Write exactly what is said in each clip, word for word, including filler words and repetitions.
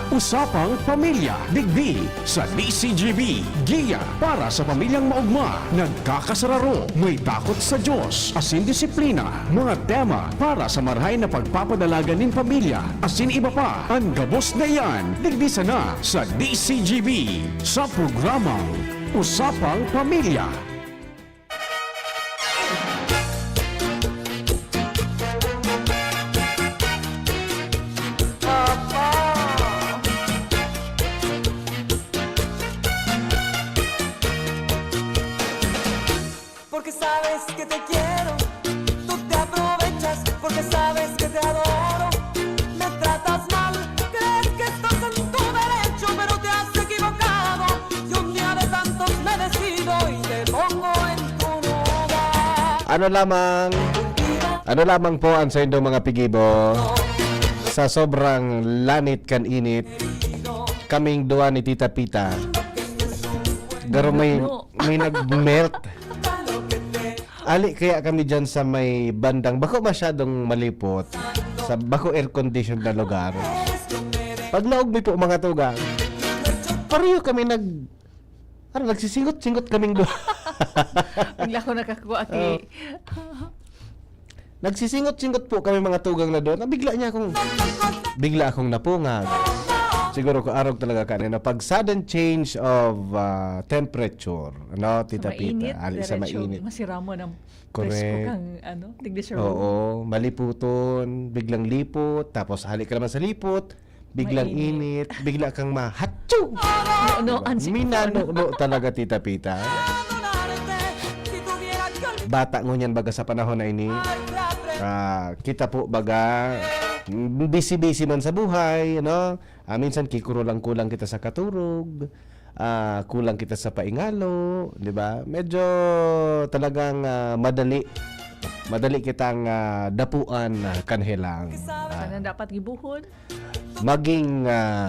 Usapang Pamilya, digdi sa D C G B. Giya para sa pamilyang maogma, nagkakasararo, may takot sa Diyos, asin disiplina. Mga tema para sa marahay na pagpapadalagan nin pamilya, asin iba pa. An gabos na iyan, digdi sana sa D C G B, sa programang Usapang Pamilya. Porque sabes que te quiero, tú te aprovechas, porque sabes que te adoro, me tratas mal, crees que estás en tu derecho, pero te has equivocado. Si un día de tantos me decido y te pongo en tu lugar. Ano lamang, ano lamang po ang sa indong mga pigibo sa sobrang lanit kan init, kaming duwa ni Tita Pita. Garo may, may nag-melt. Ali kaya kami dyan sa may bandang, bako masyadong malipot, sa bako air-conditioned na lugar. Pag naog mi po mga tugang, pareho kami nag, ano, nagsisingot-singot kaming duha. Bigla ko nakakuha ki. Nagsisingot-singot po kami mga tugang na doon. Bigla niya akong, bigla akong napungag. Siguro ko arog talaga kanina. Pag sudden change of ah, temperature, ano, Tita Mainit, Pita, ali sa diretso, mainit. Masiramon ang Correct. Presko kang ano, digdi sa room. Oo, maliputon, biglang lipot, tapos hali ka naman sa lipot, biglang Mainit. init, bigla kang mahatsu! No, no, ang sikon. Minanuno talaga, Tita Pita. Bata ngunyan baga sa panahon na ini. Ah, kita po baga, mm, busy-busy man sa buhay, ano? Ah, minsan kikuro lang kulang kita sa katurog, ah, kulang kita sa paingalo, di ba? Medyo talagang ah, madali, madali kitang ah, dapuan ah, kan helang. Ah, Ano dapat gibuhon? maging ah,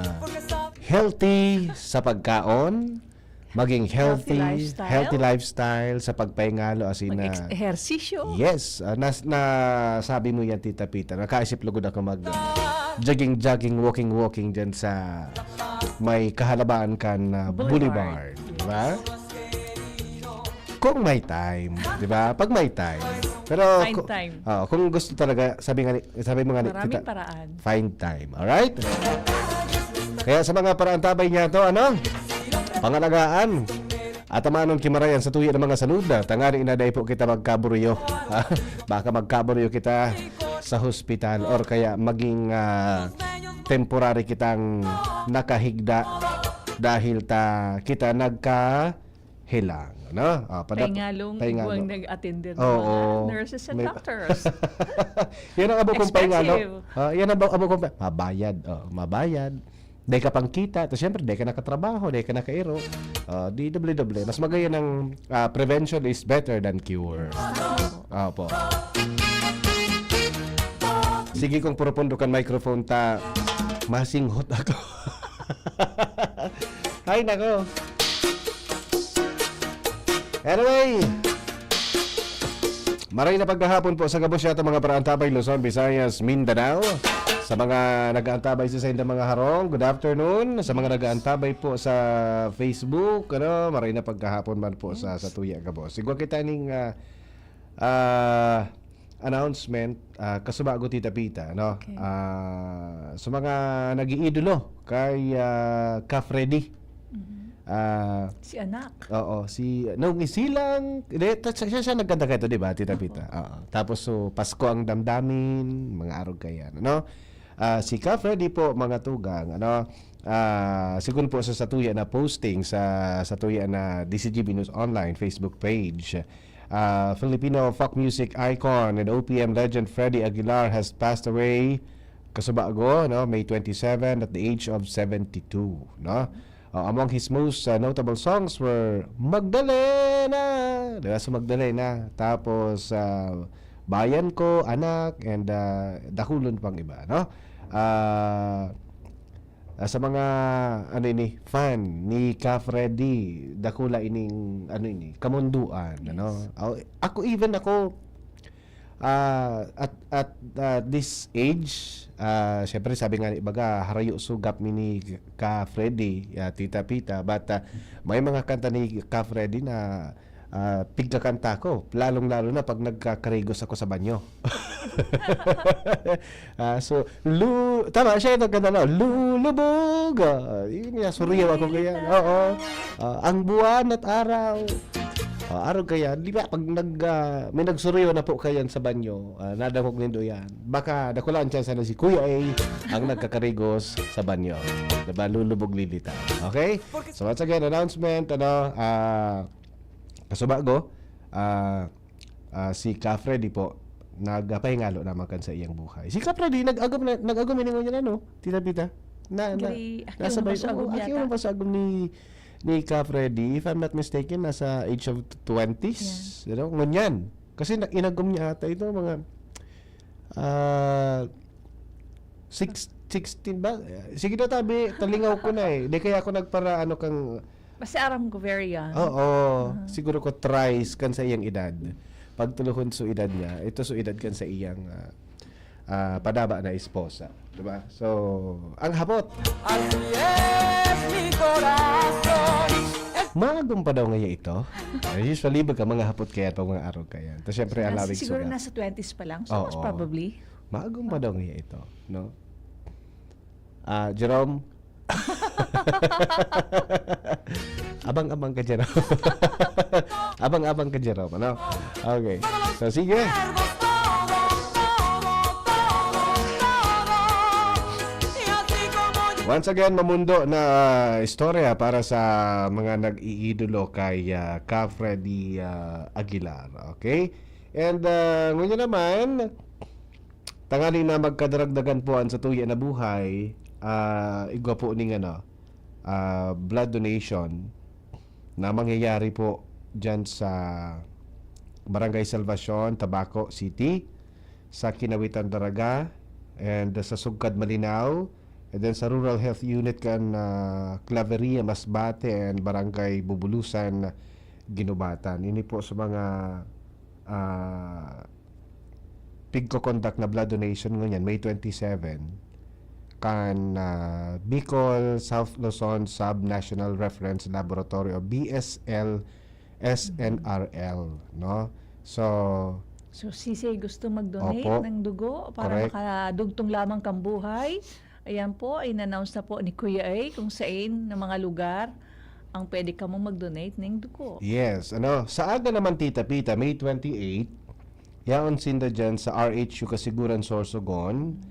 healthy sa pagkaon, maging healthy, Healthy lifestyle. healthy lifestyle sa pagpaingalo, as in, ah, Mag-ehersisyo? Yes, ah, nas, nasabi mo yan, Tita Pita. Nakaisip lugod ako mag ah, jogging, jogging, walking, walking dyan sa may kahalabaan kan ah, Boulevard. Boulevard. Di ba? Kung may time, di ba? Pag may time. Pero Find ku- time. ah, kung gusto talaga, sabi nga ni, sabi mo nga ni, Maraming Tita, paraan. Find time. Alright? Kaya sa mga paraantabay niya to, ano? Pangalagaan. At amanon kimarayan sa tuya ng mga salud, tangani na dai po kita magkaburyo. Baka magkaburyo kita sa hospital or kaya maging ah, temporary kitang nakahigda dahil ta kita nagkahelang. No? Ah, padap- Paingalong paingalo. buwang nag-attender ng Oo. mga nurses and May- doctors. Yan ang abo kong paingalo. Expensive. Ah, yan ang abo kong pa- mabayad. Oh, mabayad. Dahil ka pang kita, tapos siyempre, dahil ka nakatrabaho, dahil ka nakairo. Ah, di doble-doble. Mas magaya ng ah, prevention is better than cure. Opo. Sige kong purupundo kan microphone ta masinghot ako. Ay, nako. Anyway, maray na pagkahapon po sa gabos yato mga paraantabay Luzon, Visayas, Mindanao. Sa mga nag-aantabay sa saindang mga harong, good afternoon. Sa mga nag-aantabay po sa Facebook, ano, maray na pagkahapon man po sa sa tuya gabos. Sigwa kita ning ah, ah, announcement, ah, kasubago Tita Pita, no? Okay. Ah, sa mga nag-iidolo kay ah, Ka Freddy. Ah, Si anak. Oo, si nung isilang, de, ta- siya, siya nagkanta kayo, di ba, Tita Pita? Oo. Tapos so Pasko ang damdamin, mga arog kayan, ano? Ah, si Ka Freddy po, mga tugang, ano? Ah, sigun po sa satuya na posting sa satuya na D C G B News Online Facebook page. Ah, Filipino folk music icon and O P M legend Freddy Aguilar has passed away kasubago, no, May twenty-seven at the age of seventy-two, no? Uh, among his most uh, notable songs were Magdalena, di ba? So Magdalena, tapos uh, Bayan Ko, Anak, and uh, dakulon pang iba, no? Uh, uh, sa mga ano ini, fan ni Ka Freddy, dakula ining ano ini, kamunduan, ano? Ako, ako even ako Ah, at, at, ah, this age, ah, syempre, sabi nga ni baga, harayo sugap mi ni Ka Freddy, ah, Tita Pita, but, ah, may mga kanta ni Ka Freddy na, ah, pigkakanta ko, lalong-lalo na pag nagkakarigos ako sa banyo. Ah, so, lu-, tama siya, itong kanta na, "Lulubog." Ah, yun nga, suryaw ako kaya. Oo. Ah, "Ang buwan at araw." Ah, araw kaya, di ba, pag nag, ah, may nagsuryaw na po kayan sa banyo, ah, nadangog nindo yan. Baka dakula ang tsansa na si Kuya A ang nagkakarigos sa banyo. Diba? Lulubog lilita. Okay? So, once again, announcement, ano, ah, kasubago, ah, ah, si Ka Freddy po, nagpahingalo naman kan sa iyang buhay. Si Ka Freddy, nag-agom na, nag-agom ini ngunyan, ano, Tita Pita? Na, na, Gray, aki nasa uno pa bay-, sa agom oo, aki yata. Uno pa sa agom ni, ni Ka Freddy. If I'm not mistaken, nasa age of twenties, Yeah. you know, ngunyan. Kasi na, inagom niya ata ito, mga, ah, six, sixteen ba? Sige na, tabi, talingaw ko na eh. Di kaya ako nagpara, ano, kang Basta aram ko, very young. Oo. Ah. Siguro ko thrice kan sa iyang edad. Pagtulohon so edad niya, ito so edad kan sa iyang, ah, ah, padaba na esposa. Diba? So, ang hapot. Así es mi corazón. Maagom pa daw ngaya ito. Ay, usually, baga mga hapot kaya pag mga araw kaya. Tapos, syempre, Nasa, allowing siguro suga. Nasa twenties pa lang. So, most Oo. probably. Maagom pa daw ngaya ito, no? Ah, Jerome? Abang-abang ka, Jerome. Abang-abang ka, Jerome, ano? Okay. So, sige. Once again, mamundo na istorya para sa mga nag-iidolo kay, ah, Ka Freddy, ah, Aguilar. Okay? And, ah, ngunyan naman, tanganing na magkadaragdagan po an satuya na buhay, ah, igwa po ning ano, ah, blood donation na mangyayari po diyan sa Barangay Salvacion, Tabaco City, sa Kinawitan, Daraga, and sa Sugkad, Malinao, and then sa Rural Health Unit kan, ah, Claveria, Masbate, and Barangay Bubulusan, Guinobatan. Ini po sa mga, ah, pigko-conduct na blood donation ngunyan, May twenty-seven, kan, ah, Bicol South Luzon Sub-National Reference Laboratory o B S L S N R L, no? So, So, sisay gusto mag-donate Opo. ng dugo para Correct. makadugtong lamang kang buhay? Ayan po, in-announce na po ni Kuya A kung sain na mga lugar ang pwede kamo mag-donate ng dugo. Yes, ano, sa aga naman, Tita Pita, May twenty-eight, yaon sinda dyan sa R H U Kasiguran, Sorsogon,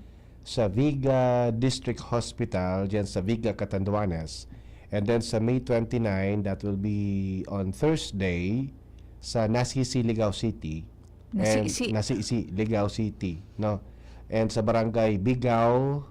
sa Viga District Hospital, dyan sa Viga, Catanduanes. And then sa May twenty-nine, that will be on Thursday, sa Nasisi, Ligao City. Nasisi. And Nasisi, Ligao City, no? And sa Barangay Bigao,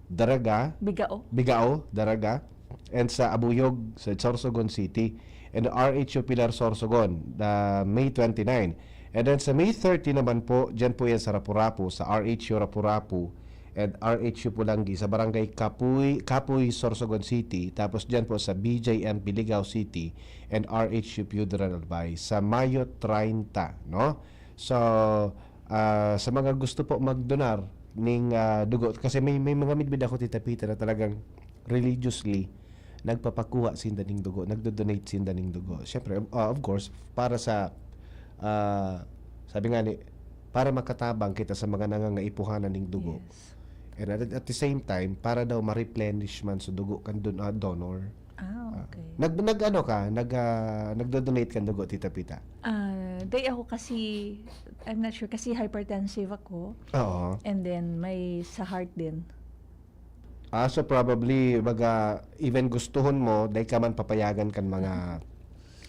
Daraga. Bigao. Bigao, Daraga. And sa Abuyog, sa Sorsogon City. And R H U Pilar, Sorsogon, the May twenty-nine. And then sa May thirty naman po, dyan po yan sa Rapu-Rapu, sa R H U Rapu-Rapu and R H U Pulanggi, sa Barangay Kapuy, Kapuy, Sorsogon City. Tapos dyan po sa B J M P Ligao City and R H U Piyudran, Albay, sa Mayo treinta, no? So, ah, sa mga gusto po magdonar ning, ah, dugo, kasi may, may mga midbid ako, Tita Pita, na talagang religiously nagpapakuha sinda ning dugo, nagdo-donate sinda ning dugo. Siyempre, ah, of course, para sa, ah, sabi nga ni, para makatabang kita sa mga nangangaipuhanan ning dugo. Yes. And at, at the same time, para daw ma-replenish man sa dugo kan don-, ah, donor. Ah, Ah, okay. nag-, nag-ano ka, nag, ah, nagdo-donate kan dugo, Tita Pita? Ah, day ako kasi, I'm not sure, kasi hypertensive ako. Oo. And then, may sa heart din. Ah, so probably, baga, even gustuhon mo, day ka man papayagan kan mga,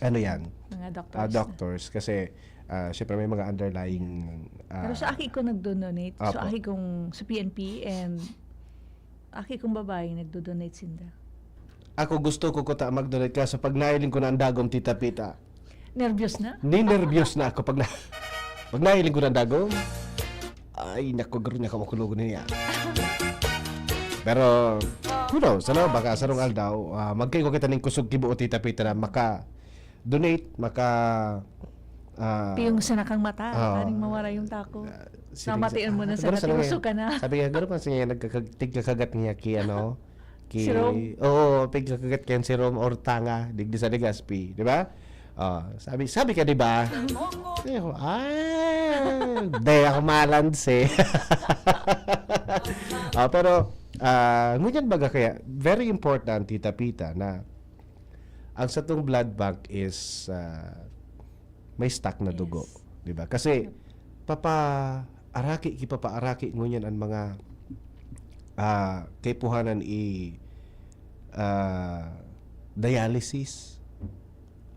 ano yan, Mga ah, doctors. doctors. Kasi, ah, syempre may mga underlying, ah, Pero sa aki ko nagdo-donate. So, Apo. aki kong sa P N P and aki kong babae nagdo-donate sinda. Ako gusto ko kuta mag-donate, kaso pag nailing ko na ang dagom, Tita Pita, Nervyos na? Ninerbyos na ako pag na-, pag nailing ko na ang dagom. Ay, naku, garo niya kamakulog na niya. Pero, who knows, ano, baka sarong aldaw, ah, magkaigwa kita ning kusog kibuo, Tita Pita, na maka-donate, maka, Ah, Piyong sa nakang mata, ah, aring mawara yung tako. ah, siring Namatian sa- mo na ah, sa pero mata, sa mga- uso ka na. Sabi nga, garo pa siya, nagkakag-, tigkakagat niya ki, ano, ki, Si Rom? Oo, tigkakagat kaya si Rom or Tanga, digdi sa Legazpi, di ba? Oh, sabi, sabi ka, di ba? Sabi ko, ah, di ako malanse. Ah, pero, ah, ngunyan baga kaya, very important, Tita Pita, na ang satong blood bank is, ah, may stock na dugo, Yes. di ba? Kasi, papaaraki, kipapaaraki ngunyan ang mga, ah, kaipuhanan i, ah, dialysis,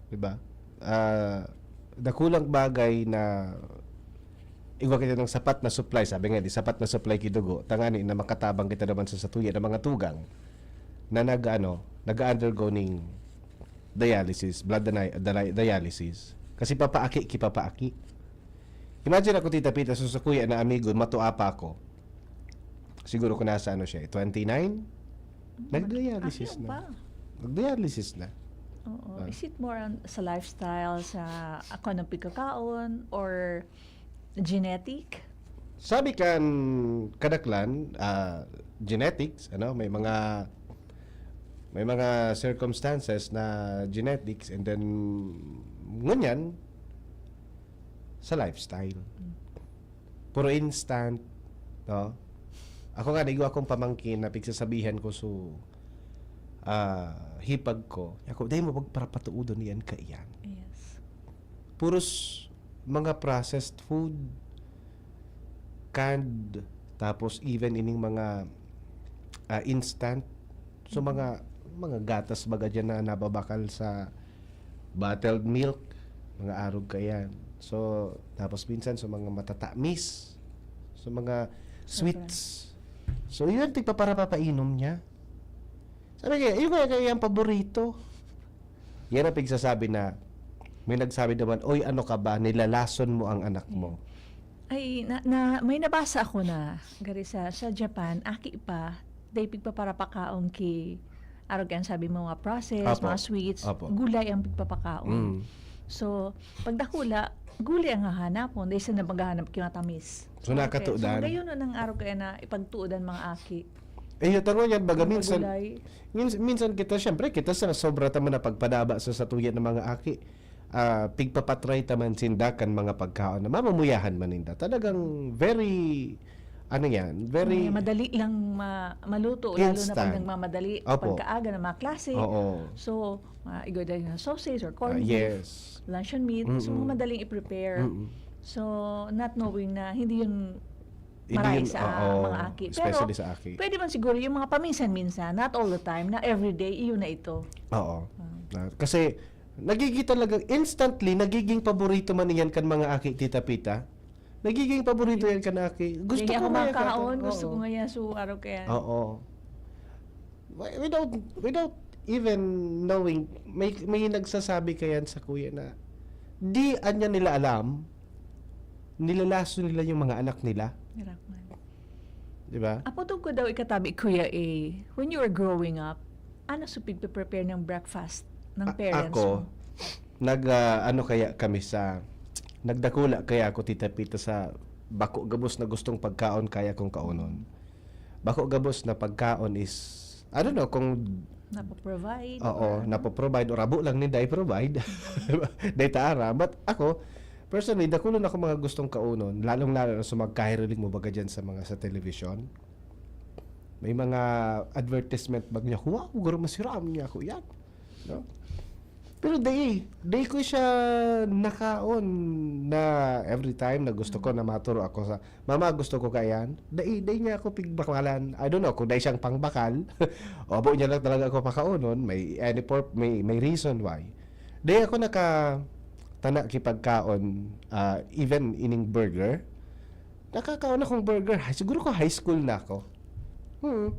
di ba? Ah, dakulang bagay na igwa kita ng sapat na supply, sabi nga, di sapat na supply ki dugo, tangani na makatabang kita naman sa satuya ng mga tugang na nag, ano, nag-undergo ning dialysis, blood dani-, dali-, dialysis. Kasi papaaki, kipapaaki. Imagine ako, Tita Pita, so sa kuya na amigo, matua pa ako. Siguro ko nasa ano siya, eh, twenty-nine? Nag-dialysis Aki na. pa. Nag-dialysis na. Oo. Ah. Is it more on sa lifestyle, sa ako ng pagkakaon, or genetic? Sabi kan kadaklan, ah, genetics, ano, may mga may mga circumstances na genetics, and then ngunyan sa lifestyle. Puro instant, no? Ako nga, naigo akong pamangkin na pigsasabihan ko, so, ah, hipag ko. Ako, dahil mo pagparapatuudon yan ka iyan. Yes. Puros mga processed food, canned, tapos even ining mga, ah, instant. So, mga, mga gatas baga dyan na nababakal sa bottled milk, mga arog ka yan. So, tapos minsan sa mga matatamis, sa mga sweets. So, yun, tigpaparapapainom niya. Sabi niya, yun kaya, kaya yung paborito. Yan ang pigsasabi na, may nagsabi naman, "Oy, ano ka ba? Nilalason mo ang anak mo." Ay, na, na, may nabasa ako na, gari sa, sa Japan, aki pa, day pigpaparapakaon ki, arog yan sabi mo, mga process, Apo. mga sweets, Apo. gulay ang pigpapakaon. Mm. So, pag dakula, gulay ang hahanapon, dahil sa nabaghanap ki matamis. So, nakatudan. So, gayon ang arog kaya na ipagtuod ang mga aki. Eh, yung tanong yan, baga Mga minsan, gulay. minsan, minsan kita, syempre, kita sa sobra ta man na pagpadaba sa satuya ng mga aki, ah, pigpapatry ta man sinda kan mga pagkaon na mamumuyahan man ninda. Talagang very, ano yan, very, Ay, madali lang ma- maluto, lalo na pag Instant. nagmamadali, Opo. pagkaaga na mga klase. Oo. So, uh, igwa dahil na sausage or corned Ah, beef, yes. luncheon meat. So, Mm-mm. madaling i-prepare. Mm-mm. So, not knowing na hindi yun Hindi maray yun, sa oo, mga aki. Pero, especially sa aki. pwede man siguro yung mga paminsan-minsan, not all the time, na everyday, iyon na ito. Oo. Ah. Na, kasi, nagiging talaga, instantly, nagiging paborito man yan kan mga aki, Tita Pita. Nagiging paborito yan kan aki. Gusto Kaya ko ako nga yan, makakaon, kata. gusto ko Oo. nga yan, so, araw kaya. Oo. Wi-, without, without even knowing, may, may nagsasabi kayan sa kuya na, di anya nila alam, nilalaso nila yung mga anak nila. Merak man. Di ba? Apo, doon ko daw ikatabi, Kuya A, when you were growing up, ano sa pigpe-prepare ng breakfast ng A- parents ako, mo? nag, ah, ano kaya kami sa, nagdakula kaya ako, Tita Pita, sa bako gabos na gustong pagkaon kaya kong kaonon. Bako gabos na pagkaon is, I don't know kung Napaprovide? Oo, Or ano? napoprovide or abo lang ninda i-provide. Dahil ta aram. But ako, personally, dakulon ako mga gustong kaunon, lalong-lalo na sa mga kahiriling mo baga dyan sa mga sa television. May mga advertisement bag niya, "Wow, garo masiram niya ako yan." No? Pero dai, dai ko siya nakaon na every time na gusto ko na maturo ako sa, "Mama, gusto ko kaiyan." Dai, dai niya ako pigbakalan. I don't know kung dai siyang pangbakal. O abo niya lang talaga ako pakaunon. May any por-, may, may reason why. Dai ako naka-, tana ki pagkaon, ah, even ining burger. Nakakaon akong burger. Ay, siguro ko high school na ako. Hmm.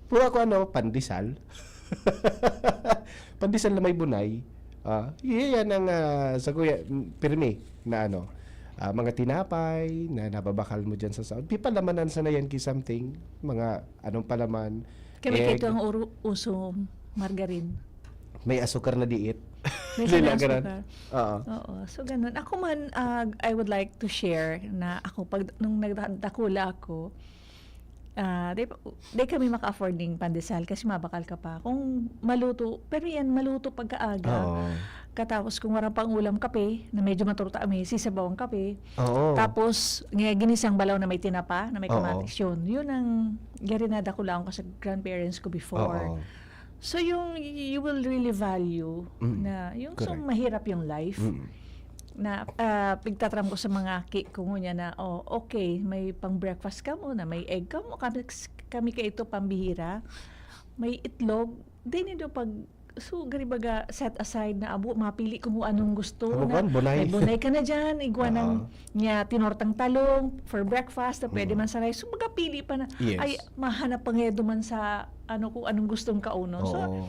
Puro ako ano, pandesal. Pandesal na may bunay. Ah, iya yan ang, ah, sa kuya, mm, pirmi na ano, ah, mga tinapay na nababakal mo dyan sa saon. Pipalamanan sana yan ki something, mga anong palaman, Kami egg. Kito ang uru-, uso, margarine. may asukar na diit. May Dila, kinasukar. Ganun. Oo. Oo. So, ganun. Ako man, ah, I would like to share na ako, pag, nung nagdakula ako, ah, di, di kami maka-afford ning pandesal kasi mabakal ka pa. Kung maluto, pero yan, maluto pagkaaga. Oo. Katapos kung wala pang ulam, kape, na medyo maturta kami, sisabaw ang kape. Oo. Tapos, nga ginisang balaw na may tinapa, na may Oo. kamatis, yun. Yun ang garinada ko lang sa grandparents ko before. Oo. So, yung you will really value Mm. na yung so Correct. mahirap yung life. Mm. Na ah, pigtatram ko sa mga ki ko ngunyan na, "Oh, okay, may pang-breakfast ka mo, na may egg ka mo, kami, kami ka ito pambihira, may itlog, di nindo pag, so, gari baga, set aside na abo, mapili kung anong gusto Abo na, kan, bunay. May bunay ka na dyan, igwa ng Oo. niya, tinortang talong for breakfast, na pwede Mm. man sa rice." So, magapili pa na, Yes. ay, mahanap pa nga duman sa, ano, kung anong gustong kaunon. So, Oo.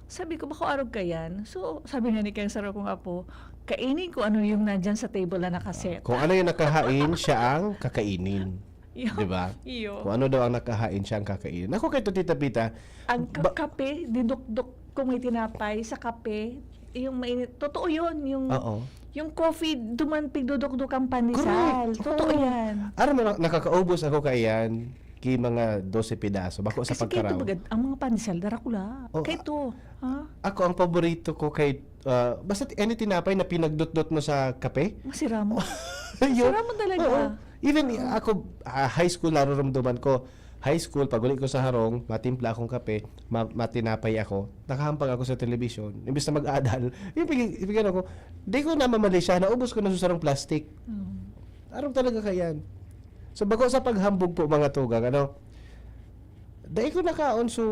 sabi ko, "Bako arog ka yan?" So, sabi nga ni Keng Saro kong apo, "Kainin ko ano yung nandyan sa table na nakaset." Kung ano yung nakahain, siya ang kakainin. Iyo. Di ba? Iyo. Kung ano daw ang nakahain, siya ang kakainin. Ako kay Tita Pita, Ang ka- ba- kape, didukdok ko may tinapay sa kape, yung mainit. Totoo yun. Yung, Oo. yung coffee, duman pigdudukdok ang pandesal. Correct. Totoo Oo. yan. Aram mo, nakakaubos ako kaiyan ki mga dose pedaso. Bako sa Kasi kayo pagkaraw. ito, bagad, ang mga pandesal, darakula. Oh, Kayo ito, ha? Ako, ang paborito ko kay, ah, basta any tinapay na pinagdutdot mo sa kape. Masira mo. Yun. Masira mo talaga. Oo. Even ako, ah, high school, nararamdaman ko, high school, pag uli ko sa harong, matimpla akong kape, ma- matinapay ako, nakahampang ako sa telebisyon, imbis na mag-adal, yung pig- pig- ako, di ko namamali siya, naubos ko na sa sarong plastic. Mm. Arog talaga kayan. So, bako sa paghambog po, mga tugang, ano, dai ko nakaon so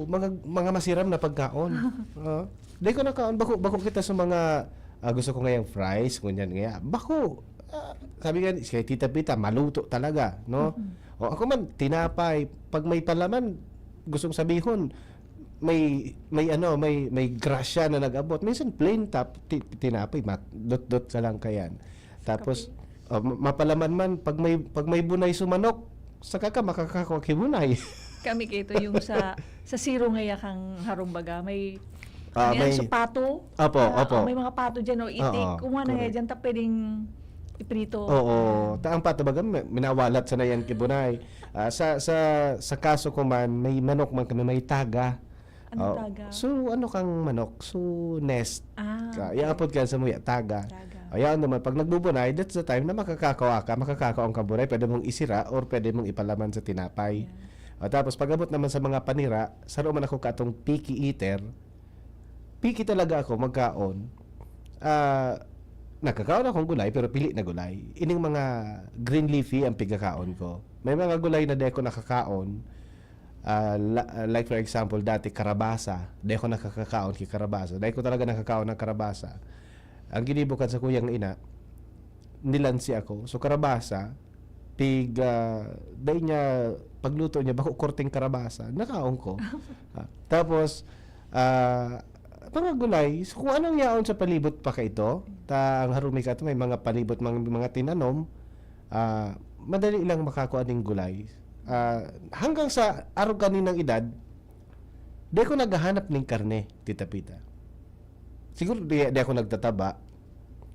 mga, mga masiram na pagkaon. Ah, dai ko nakaon, bako, bako kita sa mga, ah, gusto ko ngayang fries, ngunyan ngaya. Bako, ah, sabi nga ni, si Tita Pita, maluto talaga, no? Mhm. O, ako man, tinapay, pag may palaman, gustong sabihon, may, may ano, may, may grasya na nag-abot. Minsan plain tap, ti- tinapay, mat, dot-dot ka lang kayan. Tapos, ah, ma- mapalaman man, pag may, pag may bunay sumanok, saka ka makakakwa ki bunay. Kami kito yung sa sa siro ngaya kang harong baga, may Ah, ano yan, may so pato. Opo, Ah, opo. May mga pato dyan, oh, itik. Oo, Kumuha na nga correct. dyan, tapos pwedeng iprito. Oo. Ayan. Ta ang pato baga, mi- minawalat sana yan ki bunay. Ah, sa, sa, sa kaso ko man, may manok man kami, may taga. Anong Oh, taga? So, ano kang manok? So, nest. Ah, Ka, yung apod ka sa muya, taga. Taga. Ayan naman, pag nagbubunay, that's the time na makakakawa ka, makakakaon ka bunay, pwede mong isira or pwede mong ipalaman sa tinapay. Yeah. Ah, tapos, pag abot naman sa mga panira, saro man ako katong picky eater, picky talaga ako magkaon. Ah, nagkakaon akong gulay, pero pili na gulay. Ining mga green leafy ang pigkakaon ko. May mga gulay na di ako nakakaon. Ah, la- ah, like for example, dati karabasa. Di ako nakakakaon ki karabasa. Di ko talaga nakakaon ng karabasa. Ang ginibo kan sa kuyang ina, nilansi ako. So, karabasa, pig, ah, dai niya, pagluto niya, bako korteng karabasa. Nakaon ko. Ah, tapos, ah, mga gulay, so kung anong yaon sa palibot pa ka ito, ta ang harumi ka ito, may mga palibot, mga, mga tinanom, ah, madali lang makakuha ning gulay. Ah, hanggang sa arog kaninang edad, di ko naghahanap ning karne, Tita Pita. Siguro di, di ako nagtataba.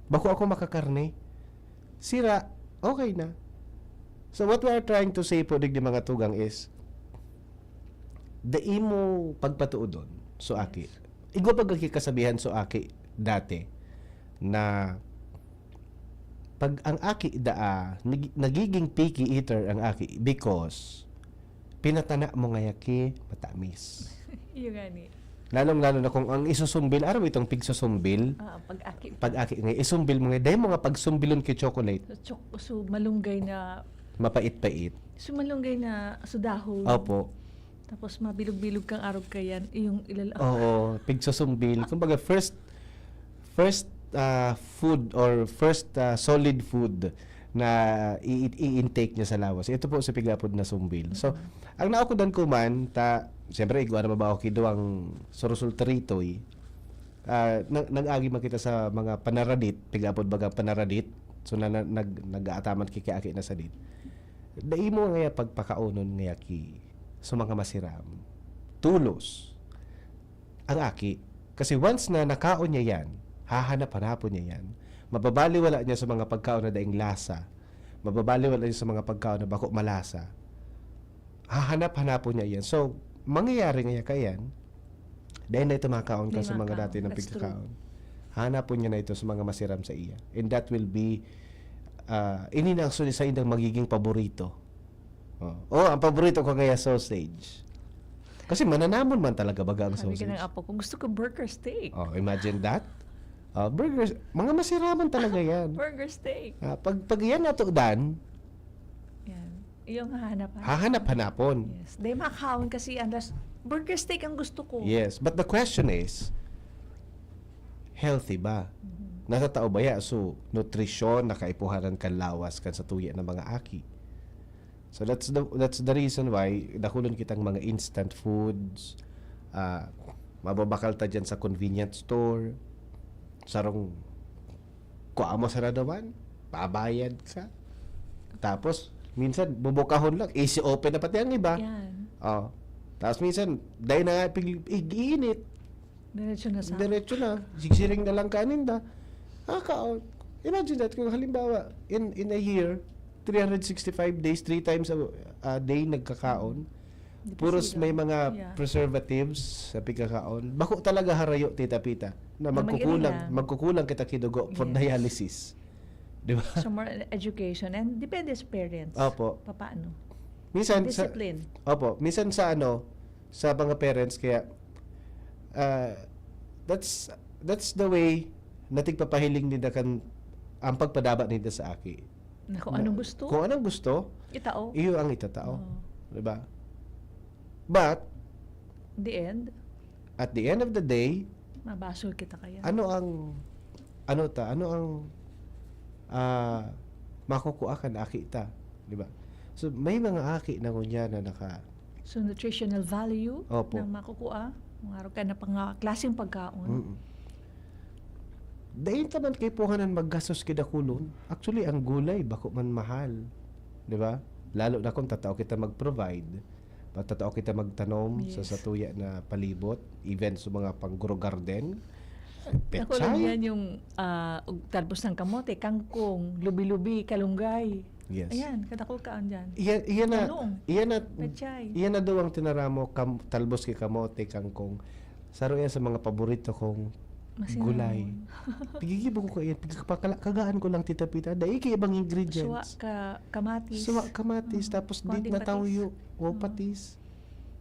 Bako ako makakarne. Sira, okay na. So what we are trying to say po, digdi mga tugang, is dai mo pagpatuodon so aki. Igwa pag kasabihan so aki dati na pag ang aki daa, nag- nagiging picky eater ang aki because pinatana mo ngaya ki matamis. Iyo gani. Lalong-lalo na kung ang isusumbil, aram mo itong pigsusumbil? Ah, pag-aki. Pag-aki nga, isumbil mo nga, dahil mo nga pagsumbilon ki chocolate, So, chok, so malunggay na, mapait-pait. So malunggay na sudahon. Opo. Tapos mabilog-bilog kang arog kayan, yung ilala. Oo, pigsusumbil. Kumbaga, first first ah, food or first ah, solid food na i- i- i-intake niya sa lawas. Ito po sa pigapod na sumbil. So, ang naukudan ko man, ta, siyempre, igwa na ba ako kido ang surusul teritoy. Ah, nag- nag-agi man kita sa mga panaradit, pigapod baga panaradit. So, na, na, nag, nag-aataman ki aki na sadit. Dai mo ngaya pagpakaunon ngaya ki sa mga masiram. Tulos. Ang aki. Kasi once na nakaon niya yan, hahanap-hanapon niya yan. Mababaliwala niya sa mga pagkaon na daing lasa. Mababaliwala niya sa mga pagkaon na bako malasa. Hahanap-hanapon niya yan. So, mangyayari nga yan, dahil na ito makaon ka May sa mga makaon. Dati ng That's true. Pagkakaon. Hanapon niya na ito sa mga masiram sa iya. And that will be, ah, ini na actually sa indang magiging paborito. Oh. Oh, ang paborito ko kaya sausage. Kasi mananamon man talaga baga ang Sabi ka sausage. Ng apo ko, "Gusto ko burger steak." Oh, imagine that. Oh, burgers, mga masiraman talaga yan. Burger steak. Ah, pag, pag yan natudan, Yan. Yung hahanap-hanap. Hahanap-hanapon. Yes. Dahil makaon kasi unless burger steak ang gusto ko. Yes, but the question is, healthy ba? Mhm. Natatao ba ya? So, nutrisyon, nakaipuhanan kan lawas kan sa tuya ng mga aki. So that's the that's the reason why dakulon kitang mga instant foods. Ah, mababakal ta diyan sa convenience store. Sarong kua mo sa radawan, babayad ka. Tapos minsan bubukahon lang, easy open na pati ang iba. Yan. Oh. Tapos minsan dahil na nga pig- iinit, Diretso na sa Diretso na. Sigsiring na lang kaninda. Ah, ka, oh, imagine that kung halimbawa, in in a year, three hundred sixty-five days, three times a, a day nagkakaon. Puros may mga Yeah. preservatives sa pagkakaon. Bako talaga harayo, Tita Pita, na Na mag-iring magkukulang, lang. magkukulang kita kidugo for Yes. dialysis. Di ba? So, more education and depende sa parents. Opo. Papaano? Minsan sa Discipline. Opo, minsan sa ano, sa mga parents, kaya, ah, that's that's the way na tigpapahiling ninda kan ang pagpadaba ninda sa aki. Na kung Na anong gusto? Kung anong gusto, Itao. iyo ang itatao. Oo. Di ba? But, The end. At the end of the day, Mabasol kita kaya. ano ang, ano ta, ano ang, ah, makukua kan aki ta, di ba? So, may mga aki na ngunyan na naka- So, nutritional value Opo. Na makukua, mga ka na pang klaseng pagkaon. Mm. Dai ta man kaipuhanan maggastos ki dakulon. Actually, ang gulay, bako man mahal. Di ba? Lalo na kung tatao kita mag-provide, tatao kita magtanom sa Yes. satuya na palibot, even sa mga pang-grow garden. Ako lang Pechay. Yan yung, ah, ug-, talbos ng kamote, kangkong, lubi-lubi, kalunggay. Yes. Ayan, kadakol ka andyan. Iyan, iyan na, Talong. Iyan na, Pechay. Iyan na daw ang tinaramo, kam-, talbos ki kamote, kangkong. Saro yan sa mga paborito kong Masinamon. Gulay. Pigigibo ko kaiyan, pigkapakala-, kagaan ko lang, Tita Pita. Dai ki ibang ingredients. Suwa ka, kamatis. Suwa, kamatis, Mm. tapos Konting di na patis. Tawyo. O, Mm. patis.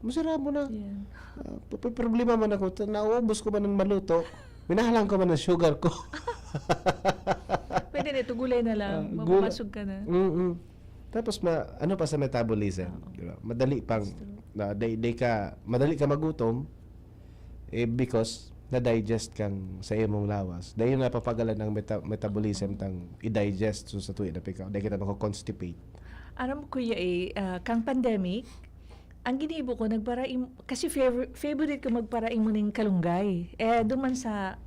Masira mo na. Yeah. Ah, p-, p-, problema man ako. Ta-, nauubos ko man ang maluto. Minahalang ko man ang sugar ko. Pwede na ito, gulay na lang. Ah, gula- Mabubasog ka na. Mm-mm. Tapos, ma-, ano pa sa metabolism? Oo. Di ba? Madali pang, That's true. na, day, day ka, madali ka magutom, eh, because na-digest kang sa imong lawas. Dahil napapagalan ang meta-, metabolism Oo. Tang i-digest so sa tuya na pikaw. Dahil kita mako-constipate. Aram ko ya eh, ah, kang pandemic, ang ginibo ko, nagparaim-, kasi favor-, favorite ko magparaim mo ning kalunggay. Eh, duman sa,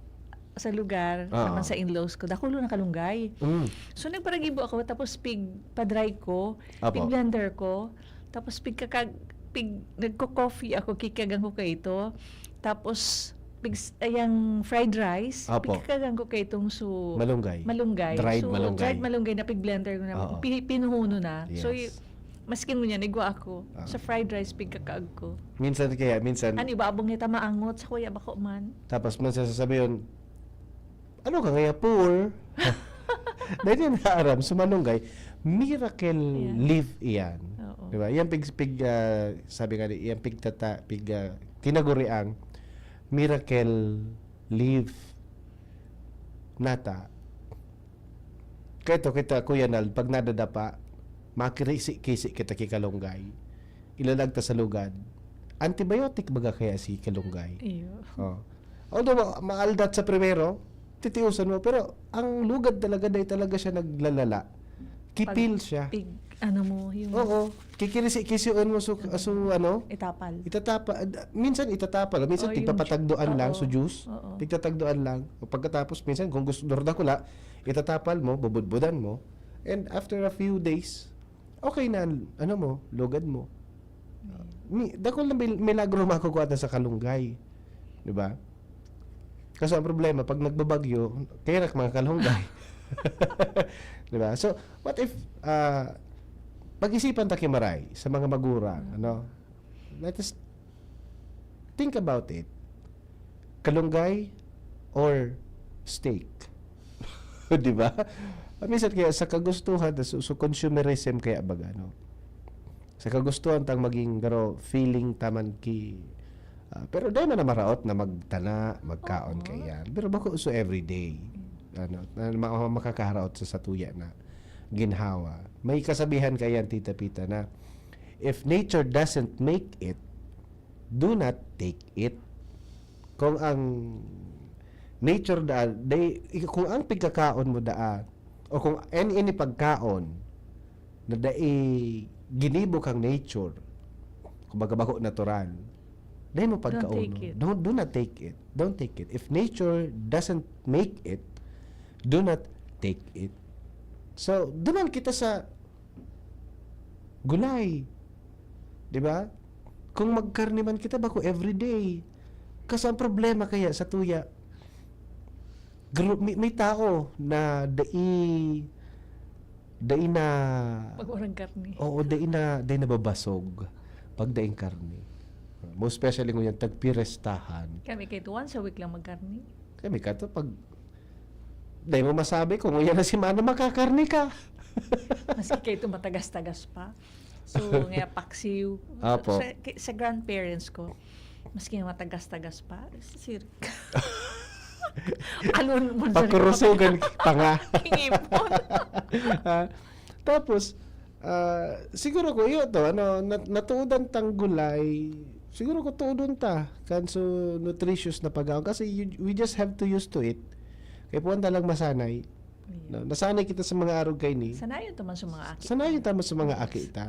sa lugar, Oo. Naman sa in-laws ko, dakulo na kalunggay. Mm. So, nagparagibo ako, tapos pig-pa-dry ko, Apo. Pig-blender ko, tapos pigkakag-, pig-, nagko-coffee ako, kikagan ko kaito. Tapos, pig-, ayang fried rice, Apo. Pigkakagan ko kaitong su-, Malunggay. Malunggay. Dried So, malunggay. Dried malunggay na pig-blender ko na, Oo. pi-, pinuhuno na. So, Yes. y-, maskin ngunyan, igwa ako. Ah. Sa fried rice, pigkakaag ko. Minsan kaya, minsan An iba, abong ita maangot, sa kuya, bako man. Tapos, minsan sasabihin, "Ano ka ngaya, poor?" Dahil yan naaram, sa malunggay, miracle Yeah. leaf iyan. Oo. Di ba? Yan pig, pig, ah, sabi nga, di- yan pigtata, pig, ah, tinaguriang miracle leaf nata. Kaya ito, kita, Kuya Nald, pag nadadapa, makirisi-kisi kita ki kalunggay. Ilalag ta sa lugad. Antibiotic baga kaya si kalunggay? Iyo. Oh. Although ma-, maaldat sa primero, titiusan mo, pero ang lugad talaga, dahil talaga siya naglalala. Kipil Pag siya. pig-, ano mo, yung Oo. Kikirisi-kision mo so, so ano? Itapal. Itatapa-, minsan itatapal, minsan Oh, yung tigpapatagduan ju-, lang, oo. So juice. Oo. Tigtatagduan lang. O pagkatapos, minsan kung gusto, dordakula, itatapal mo, bubudbudan mo. And after a few days, okay na ang, ano mo, lugad mo. Ayan. Mi-, dakul na mil-, milagro makukuha ta sa kalunggay. Di ba? Kaso ang problema, pag nagbabagyo, kaya na mga kalunggay. Di ba? So, what if, ah, pag-isipan ta ki Maray sa mga magurang, ano? Let us think about it. Kalunggay or steak? Di ba? Minsan kaya sa kagustuhan, so, so consumerism kaya baga, no? Sa kagustuhan tang maging garo feeling taman ki, ah, pero dai man na maraot na magtana, magkaon Oo. kaiyan. Pero bako so everyday, ano, na ma-, makakaharaot sa satuya na ginhawa. May kasabihan kaiyan, Tita Pita, na, "If nature doesn't make it, do not take it." Kung ang nature da, dai, kung ang pagkakaon mo daa, o kung any, any pagkaon na dai ginibo kang nature, kumbaga bako natural, dai mo Don't pagkaon. take it. Don't, do not take it. Don't take it. If nature doesn't make it, do not take it. So, duman kita sa gulay. Di ba? Kung magkarne man kita, bako everyday. Kasi ang problema kaya sa tuya, gru-, may, may tao na dai, dai na Pag walang karne. Oo, dai na, dai nababasog pag daing karne. Most especially ngunyan, tagpirestahan. Kami kahit once a week lang magkarne. Kami kato, pag dai mo masabi kung uyan na semana, makakarne ka. Maski kayo ito matagas-tagas pa. So, nga paksiw. Apo. Sa, sa grandparents ko, maski nga matagas-tagas pa, sir. Alon mo sa Pakurusugan pa nga. Kingipon. Ah, tapos, ah, siguro ko, yun to, ano, nat-, natuudan tang gulay, siguro ko tuudon ta, kan so nutritious na pagkaon. Kasi you, we just have to used to it. Kaya puwan talang masanay. Ayan. No? Nasanay kita sa mga arog kaini. Sanayon ta man sa mga aki. Sanayon ta man sa mga Yes. aki ta.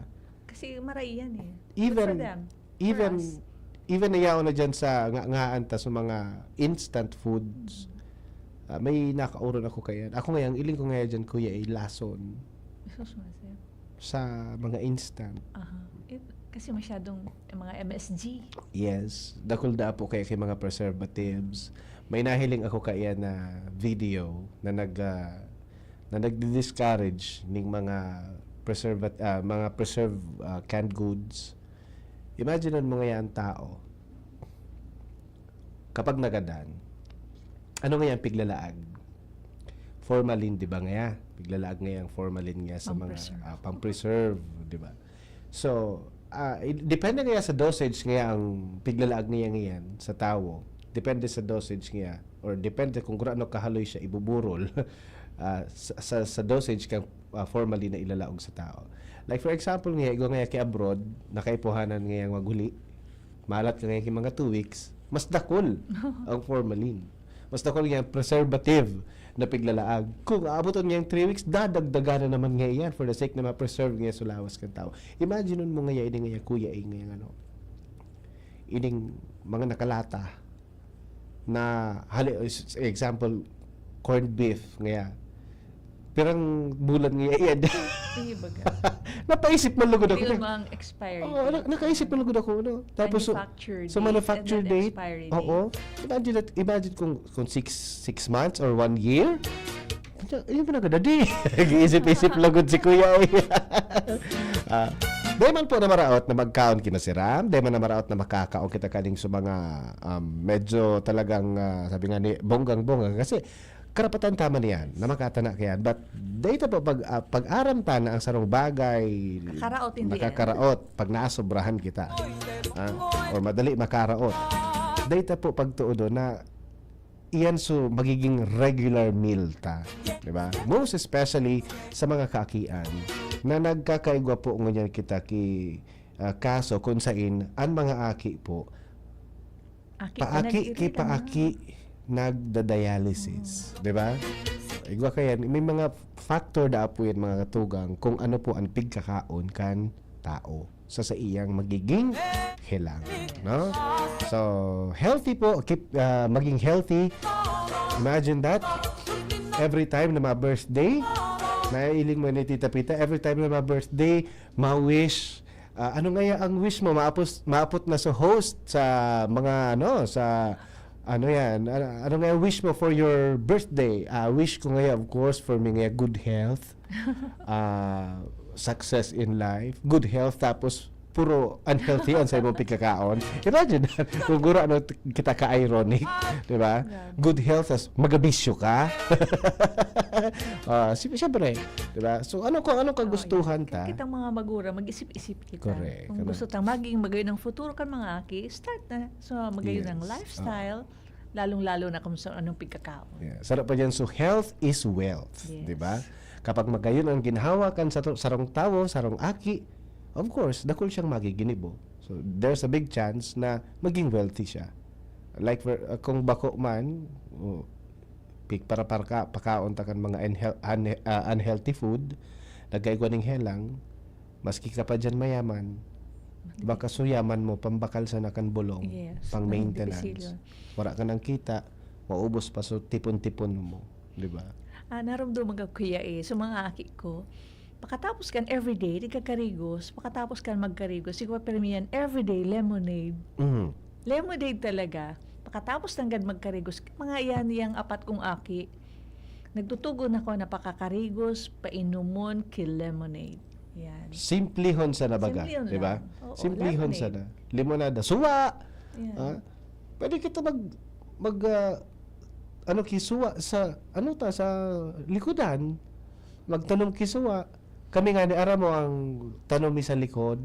Kasi maray yan eh. Good Even, for them. For even, us. even na yaon na dyan sa nga, ngaan ta sa mga instant foods. Mm. Ah, may nakauron ako kaya. Ako ngayon, iling ko ngayon dyan, kuya, ay lason Sus, masaya. sa mga instant. Aha. Eh, kasi masyadong, eh, mga M S G. Yes. Dakul da po kaya kay mga preservatives. May nahiling ako kaya na video na nag, ah, na nagdi-discourage ning mga preservat-, ah, mga preserve, ah, canned goods. Imagine mo ngayon ang tao, kapag nagadan, ano ngayon piglalaag? Formalin, di ba ngaya? Piglalaag ngaya ang formalin nga sa mga, Pang-preserve. ah, pang-preserve, di ba? So, ah, i-, depende ngaya sa dosage ngaya ang piglalaag ngaya ngayan sa tawo. Depende sa dosage ngaya, or depende kung gurano kahaloy siya ibuburol, ah, sa, sa, sa dosage kang, ah, formalin na ilalaog sa tao. Like, for example, ngaya, igwa ngaya ki abroad, nakaipuhanan ngaya maguli, malat ka ngaya ki mga two weeks, mas dakul ang formalin. Mas dakul ngaya ang preservative na piglalaag. Kung aaboton ngaya ang three weeks, dadagdagan na naman ngaya yan for the sake na ma-preserve ngaya sa lawas kan tao. Imagine mo ngaya, ini ngaya, kuya, eh, ngaya, ano, ining mga nakalata na hali-, s-, example, corned beef ngaya. Pirang bulan ngaya iyan. Sige, baga. Napaisip man lugod ako. Dili man expiry Oo, date. na-, nakaisip man lugod ako, no? Tapos, so, Manufacture so, date manufacture and then date, expiry date. oo. Imagine that, imagine kung, kung six, six months or one year, yun pa nagdadi. Nag-iisip-isip lugod si Kuya, eh. Ah, dai man po na maraot na magkaon ki Masiram, dai man na maraot na makakaon kita kaning sa mga, um, medyo talagang, ah, sabi nga ni, bonggang-bongga. Kasi karapatan ta man yan na makatana kayan. But dai ta po pag, ah, pag-aram ta na ang sarong bagay Kakaraot in the end. nakakaraot pag naasobrahan kita. Ah, or madali makaraot. Dai ta po pagtuodon na iyan so magiging regular meal ta, di ba? Most especially sa mga kaakian na nagkakaigwa po ngunyan kita ki, ah, kaso kung sain ang mga aki po, Aki pa paaki nag-iri ki lang. paaki nagda-dialysis, di ba? Igwa kaya, may mga factor da po yan, mga katugang, kung ano po ang pigkakaon kan tao sa, sa iyang magiging helang, no? So, healthy po, keep, ah, maging healthy. Imagine that. Every time na ma-birthday, naiiling mo ni Tita Pita, every time na ma-birthday, ma-wish, ah, ano ngaya ang wish mo? Maapos-, maapot na sa host sa mga, ano, sa Ano yan? Ano, ano nga wish mo for your birthday? Ah, wish ko ngayon, of course, for me ngayon, good health, ah, success in life, good health, tapos puro unhealthy ang sa imong pagkakaon. Imagine, kung guro ano kita ka-ironic, di ba? Grabe. Good health, tas magabisyo ka. Ah, si-, siyempre, di ba? So, ano kung anong Oh, kagustuhan yan. Kaya ta? Kitang mga magura, mag-isip-isip kita. Correct. Kung Ano? gusto tang maging magayon ang futuro kan mga aki, start na. So, magayon ang Yes. lifestyle, lalong-lalo na kung sa anong pagkakaon. Yeah. Sarap pa dyan. So, health is wealth. Yes. Di ba? Kapag magayon ang ginhawa kan sa sarong tawo, sarong aki, of course, dakul siyang magiginibo. So, there's a big chance na maging wealthy siya. Like, for, uh, kung bako man, oh, pig para, para ka, pakaon ta kan mga unhel-, un-, ah, unhealthy food, nagkaigwa ning helang, maski ka pa dyan mayaman, baka suyaman mo, pambakal sana kan bulong, Yes, pang ang maintenance. dipisilyo. Wala ka nang kita, maubos pa so tipon-tipon mo, di ba? Ah, narumduman ko, Kuya, eh, sa mga aki ko, pakatapos kan everyday, di ka karigos, pakatapos kan magkarigos, siguro pirmi yan, everyday lemonade. Mhm. Lemonade talaga. Pakatapos nanggad magkarigos, mga iyan, yang apat kong aki, nagtutugon ako na pakakarigos, painomon ki lemonade. Yan. Simplihon sana baga, Simplihon di ba? lang. Oo, Simplihon lemonade. sana. Limonada. Suwa! Yan. Ah, pwede kita mag, mag, ah, ano, kisuwa sa, ano ta, sa likodan. Magtanom kisuwa. Kami nga ni, aram mo ang tanom mi sa likod?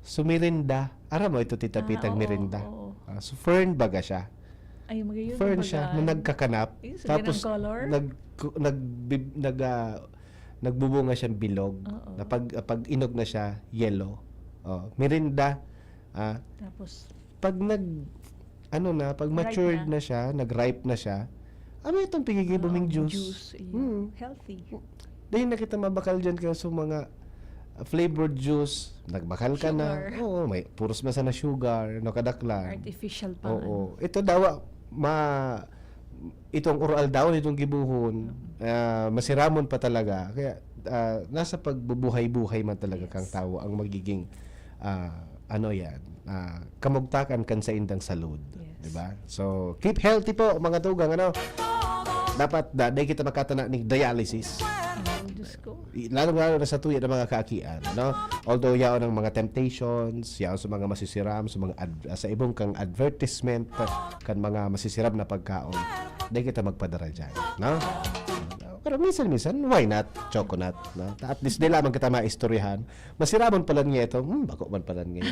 Sumirinda. Aram mo ito, Tita Ah, Pitang oo, mirinda? oo. Ah, so fern baga siya. Ay, magayon Fern baga siya na yan. nagkakanap. Ayun, sa Tapos, ganang color? nag-, nag-, bib-, nag-, ah, nagbubunga siyang bilog. Oo. Na pag, pag inog na siya, yellow. Oh, mirinda. Ah, Tapos, pag nag, ano na, pag Ripe matured na. na siya, nag-ripe na siya, ano itong pigigibong Oo, juice? juice, iyo. Mm. Healthy. Dahil na kita mabakal dyan kayo sa mga, ah, flavored juice, nagbakal ka na. Sugar. Oo, may puros man sana sugar, no, kadaklan. Artificial pa Oo. nga. Ito daw, ma-, itong oral daw, itong gibuhon, Mm. ah, masiramon pa talaga. Kaya, ah, nasa pagbubuhay-buhay man talaga Yes. kang tawo ang magiging, ah, ano yan, ah, kamugtakan kan saindang salud. Yes. Di ba? So, keep healthy po, mga tugang, ano? Dapat da, dai kita makatana ning dialysis. Ay, Diyos ko. I-, lalong-lalo na sa tuya ng mga kaakian, no? Although yaon ang mga temptations, yaon sa mga masisiram, sa mga ad-, sa ibong kang advertisement, kan mga masisiram na pagkaon, dai kita magpadara dyan, no? Pero minsan-minsan, why not? Choconut, no? At least, di lamang kita maistoryahan. Masiramon pala niya ito. Hmm, bako man pala niya.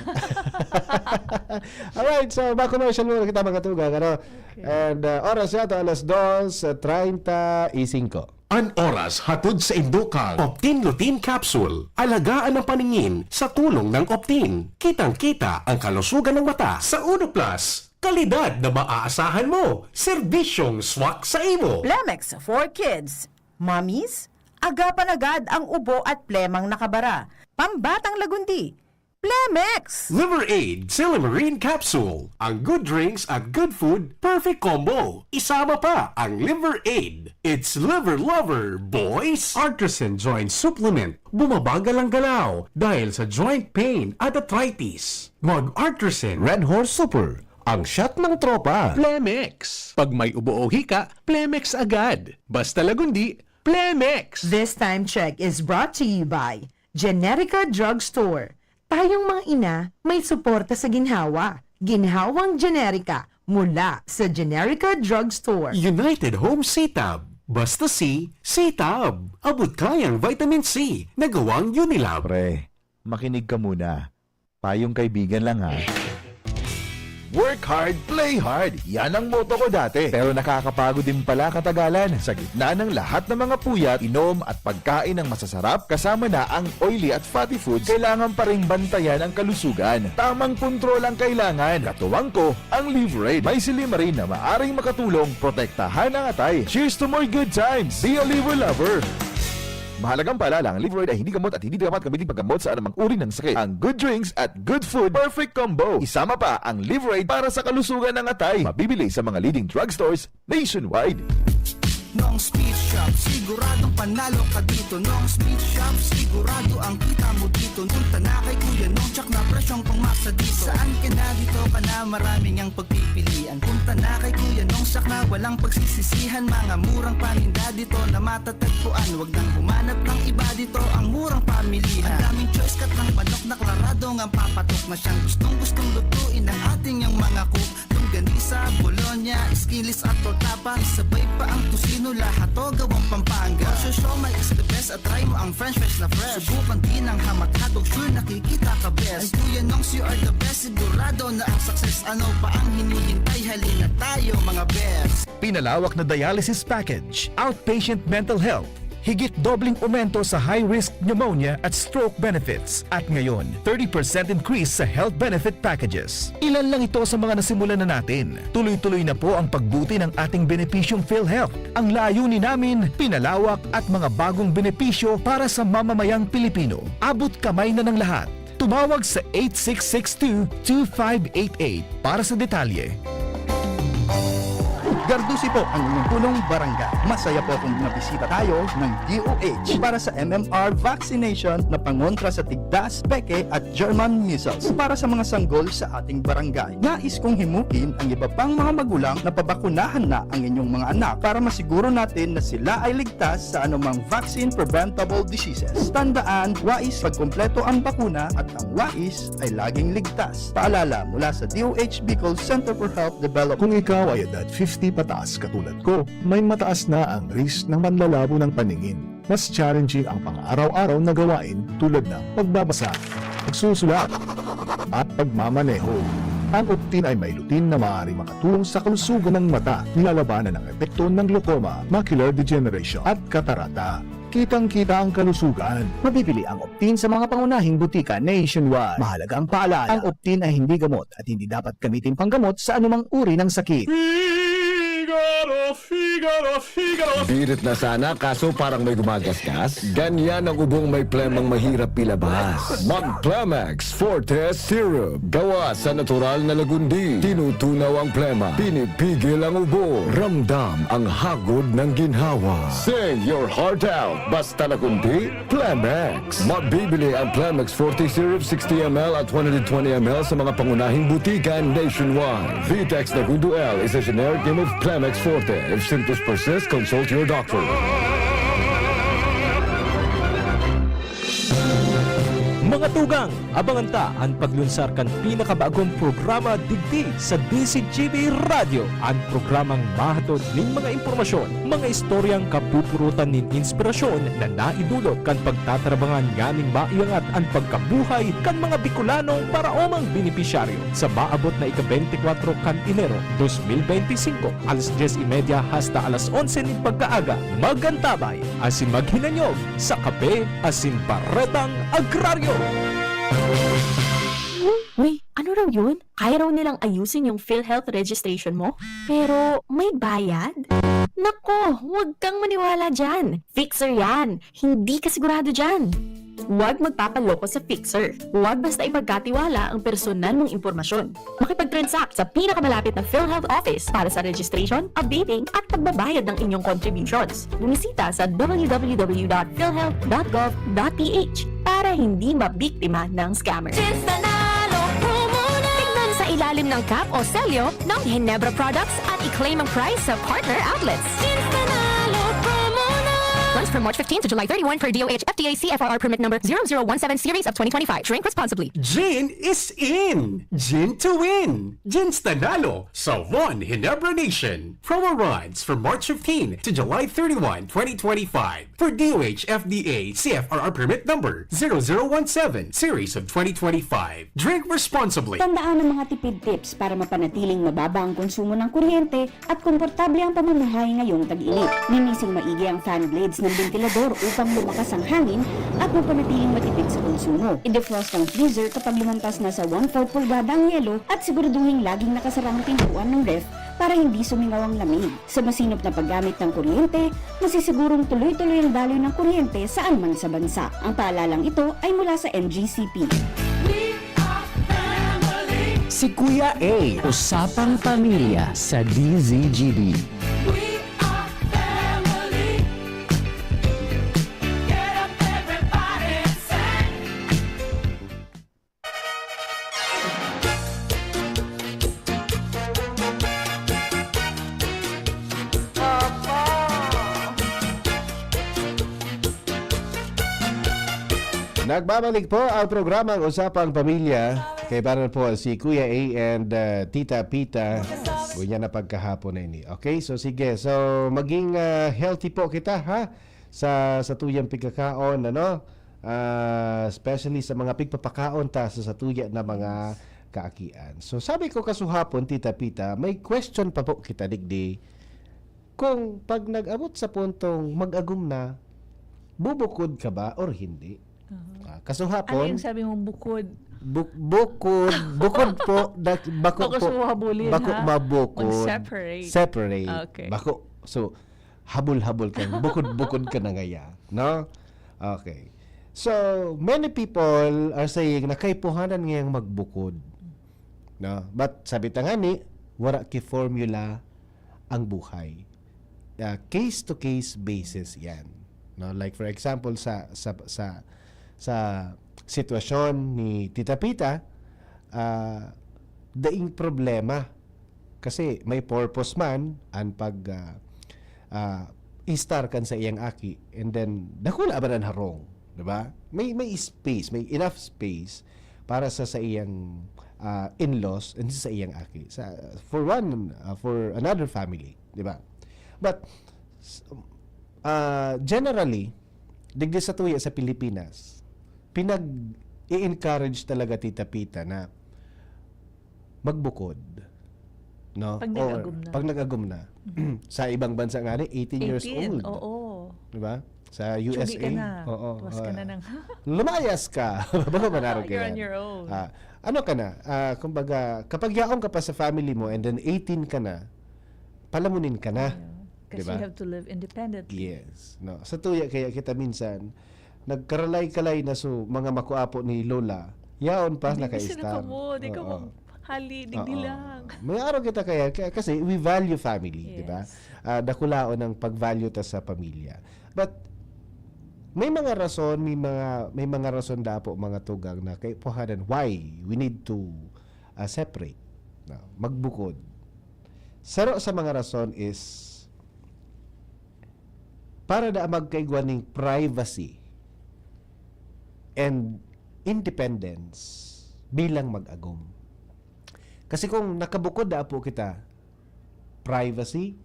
Alright, so, ba-commercial muna kita, mga tugang, ano? Okay. And, uh, oras yata, alas dos treinta y cinco. An oras hatod sa indo kan Optin Lutein Capsule. Alagaan ang paningin sa tulong ng Optin. Kitang-kita ang kalusugan ng mata. Sa Uno Plus, kalidad na maaasahan mo. Serbisyong swak sa imo. Plemex for Kids. Mommies, agapan agad ang ubo at plemang nakabara. Pambatang lagundi. Plemex! Liver Aid Silymarin Capsule. Ang good drinks at good food, perfect combo. Isama pa ang Liver Aid. It's Liver Lover, boys! Artisan Joint Supplement. Bumabagal ang galaw dahil sa joint pain at arthritis. Mag Artisan. Red Horse Super. Ang shot ng tropa. Plemex. Pag may ubo o hika, Plemex agad. Basta lagundi, Plemex. This time check is brought to you by Generica Drugstore. Tayong mga ina, may suporta sa ginhawa. Ginhawang Generica mula sa Generica Drugstore. United Home C-Tab. Basta C, C-Tab. Abot kayang vitamin C. Nagawang Unilab. Pre, makinig ka muna. Payong kaibigan lang, ha. Work hard, play hard. Yan ang motto ko dati. Pero nakakapagod din pala katagalan. Sa gitna ng lahat ng mga puyat, inom at pagkain ng masasarap, kasama na ang oily at fatty foods, kailangan pa ring bantayan ang kalusugan. Tamang kontrol ang kailangan. Katuwang ko, ang Liveraid. May silymarin na maaring makatulong protektahan ang atay. Cheers to more good times! Be a Liver Lover! Mahalagang paalala, ang Liveraid ay hindi gamot at hindi dapat gamitin paggamot sa anumang uri ng sakit. Ang good drinks at good food, perfect combo. Isama pa ang Liveraid para sa kalusugan ng atay. Mabibili sa mga leading drugstores nationwide. Nong's Meat Shop, siguradong panalo ka dito. Nong's Meat Shop, sigurado ang kita mo dito. Punta na kay Kuya Nong, tsak na presyong pangmasa dito. Saan ka na, dito ka na, maraming ang pagpipilian. Punta na kay Kuya Nong, tsak na walang pagsisisihan. Mga murang paninda dito na matatagpuan. Wag nang humanap ng iba dito, ang murang pamilihan. Ang daming choice, kat ng manok na klarado ngang papatok na siyang gustong-gustong lutuin ng ating yang mga cook. Longganisa, bologna, skinless at torta pa. Isabay pa ang tocino, lahat to gawang Pampanga. For sure, siomai is the best at try mo ang french fries na fresh. Subukan din ang hamat hotdog, sure nakikita ka best. And Kuya Nongs, you are the best, sigurado na ang success. Ano pa ang hinihintay? Halina tayo, mga best. Pinalawak na dialysis package, outpatient mental health, higit dobleng aumento sa high-risk pneumonia at stroke benefits, at ngayon, thirty percent increase sa health benefit packages. Ilan lang ito sa mga nasimulan na natin. Tuloy-tuloy na po ang pagbuti ng ating benepisyong PhilHealth. Ang layunin namin, pinalawak at mga bagong benepisyo para sa mamamayang Pilipino. Abot kamay na ng lahat. Tumawag sa eight six six two, two five eight eight para sa detalye. Gardusi po ang inyong punong barangay. Masaya po kung nabisita tayo ng D O H para sa M M R vaccination na pangontra sa tigdas, peke at German measles para sa mga sanggol sa ating barangay. Nais kong himukin ang iba pang mga magulang na pabakunahan na ang inyong mga anak para masiguro natin na sila ay ligtas sa anumang vaccine-preventable diseases. Tandaan, wais pagkumpleto ang bakuna at ang wais ay laging ligtas. Paalala mula sa D O H Bicol Center for Health Development. Kung ikaw ay edad fifty pataas katulad ko, may mataas na ang risk ng panlalabo ng paningin. Mas challenging ang pang-araw-araw na gawain tulad ng pagbabasa, pagsusulat, at pagmamaneho. Ang Optin ay may lutein na maaaring makatulong sa kalusugan ng mata, nilalabanan ang epekto ng glaucoma, macular degeneration, at katarata. Kitang-kita ang kalusugan. Mabibili ang Optin sa mga pangunahing butika nationwide. Mahalaga ang paalala, ang Optin ay hindi gamot at hindi dapat gamitin panggamot sa anumang uri ng sakit. Figaro, Figaro, Figaro. Birit na sana, kaso parang may gumagasgas. Ganyan ang ubong may plemang mahirap ilabas. Mag Plemex Forte Syrup. Gawa sa natural na lagundi. Tinutunaw ang plema. Pinipigil ang ubo. Ramdam ang hagod ng ginhawa. Sing your heart out. Basta lagundi, Plemex. Mabibili ang Plemex forty Syrup sixty M L at one hundred twenty M L sa mga pangunahing butika nationwide. Vitex Nagundo L is a generic name of Plemex Forte. If symptoms persist, consult your doctor. Mga tugang, abangan ta an paglunsar kan pinakabagong programa digdi sa D Z G B Radyo, an programang mahatod nin mga impormasyon, mga istoryang kapupurutan nin inspirasyon na naidulot kan pagtatrabangan nganing maiangat an pagkabuhay kan mga Bicolanong paraomang benepisyaryo. Sa maabot na ika-beintikwatro kan Enero, dos mil beintisinko, alas dyes y media hasta alas onse nin pagkaaga, mag-antabay asin maghinanyog sa Kape asin Baretang Agraryo! Uy, ano raw yun? Kaya raw nilang ayusin yung PhilHealth registration mo? Pero may bayad? Nako, huwag kang maniwala dyan. Fixer yan. Hindi ka sigurado dyan. Huwag magpapaloko sa fixer. Huwag basta ipagkatiwala ang personal mong impormasyon. Makipag-transact sa pinakamalapit na PhilHealth office para sa registration, updating, at pagbabayad ng inyong contributions. Bumisita sa w w w dot philhealth dot gov dot p h para hindi mabiktima ng scammer. Tignan sa ilalim ng cap o selyo ng Ginebra products at i-claim ang prize sa partner outlets. Runs from March fifteen to July thirty-one per D O H F D A C F R R permit number zero zero one seven series of twenty twenty-five. Drink responsibly. Gin is in! Gin to win! Ginstanalo sa One Ginebra Nation. Promo runs from March fifteen to July thirty-one, twenty twenty-five. For D O H F D A C F R R permit number zero zero one seven series of twenty twenty-five. Drink responsibly. Tandaan ang mga tipid tips para mapanatiling mababa ang konsumo ng kuryente at komportable ang pamumuhay ngayong tag-init. Linising maigi ang fan blades ng bentilador upang lumakas ang hangin at mapanatiling matipid sa konsumo. I-defrost ang freezer kapag lumampas na sa one-fourth pulgada ang yelo at siguraduhing laging nakasara ang pintuan ng ref para hindi sumingaw ang lamig. Sa masinop na paggamit ng kuryente, masisigurong tuloy-tuloy ang daloy ng kuryente saan man sa bansa. Ang paalalang ito ay mula sa N G C P. Si Kuya A, usapang pamilya sa D Z G B. Nagbabalik po ang programang Usapang Pamilya. Kaibanan po si Kuya A and, uh, Tita Pita. Ganyan na pagkahapon na ini. Okay, so sige. So, maging, uh, healthy po kita, ha? Sa, sa tuyang pagkakaon, ano? Ah, especially sa mga pigpapakaon ta sa, sa tuya na mga kaakian. So, sabi ko kasuhapon, Tita Pita, may question pa po kita digdi. Kung pag nag-abot sa puntong mag-agom na, bubukod ka ba or hindi? Aha. Ah, Ano kasuhapon, yung sabi mong bukod? buk-, bukod, bukod po, dak-, bako Bako po, sa habulin, bako ha? mabukod. Mag-separate. Separate. Okay. Bako, so, habol-habol ka, bukod-bukod ka na ngaya, no? Okay. So, many people are saying na kaipuhanan ngayang magbukod. No? But sabi ta nga ni, wala ki formula ang buhay. Ah, case to case basis yan. No? Like for example, sa, sa, sa, sa sitwasyon ni Tita Pita, ah, daing problema. Kasi may purpose man ang pag, ah, ah, istar kan sa iyang aki. And then, dakula ba na harong? Diba? May, may space, may enough space para sa, sa iyang, ah, in-laws and sa iyang aki. Sa, for one, ah, for another family. Diba? But, s-, ah, generally, digdi sa tuya sa Pilipinas, pinag-i-encourage talaga, Tita Pita, na magbukod, no? Pag Or nag-agom na. pag nag-agom na. Mhm. Sa ibang bansa nga ni, eighteen years Eighteen, old. oo. Di ba? Sa Tsugi ka U S A, na. oo, Tuwas ka ah, na ng lumayas ka. Baka manaro ka You're on yan. your own. Ah, ano ka na? Ah, kumbaga, kapag yaon ka pa sa family mo and then eighteen ka na, palamunin ka na. Yeah. Kasi Di ba? you have to live independently. Yes. No. Sa tuya, kaya kita minsan, nagkaralay-kalay na so, mga makuapo ni Lola, yaon pa, Hindi, naka-star. Sino ka mo? Di ka Oo. mo hali, digdi Oo. lang. May araw kita kaya, kaya, kasi we value family, di ba? Yes. Ah, dakulaon ang pag-value ta sa pamilya. But, may mga rason, may mga, may mga rason dapo, mga tugang na kaipuhanan why we need to, ah, separate. No? Magbukod. Saro sa mga rason is para da magkaigwa ning privacy and independence bilang mag-agom. Kasi kung nakabukod na po kita, privacy,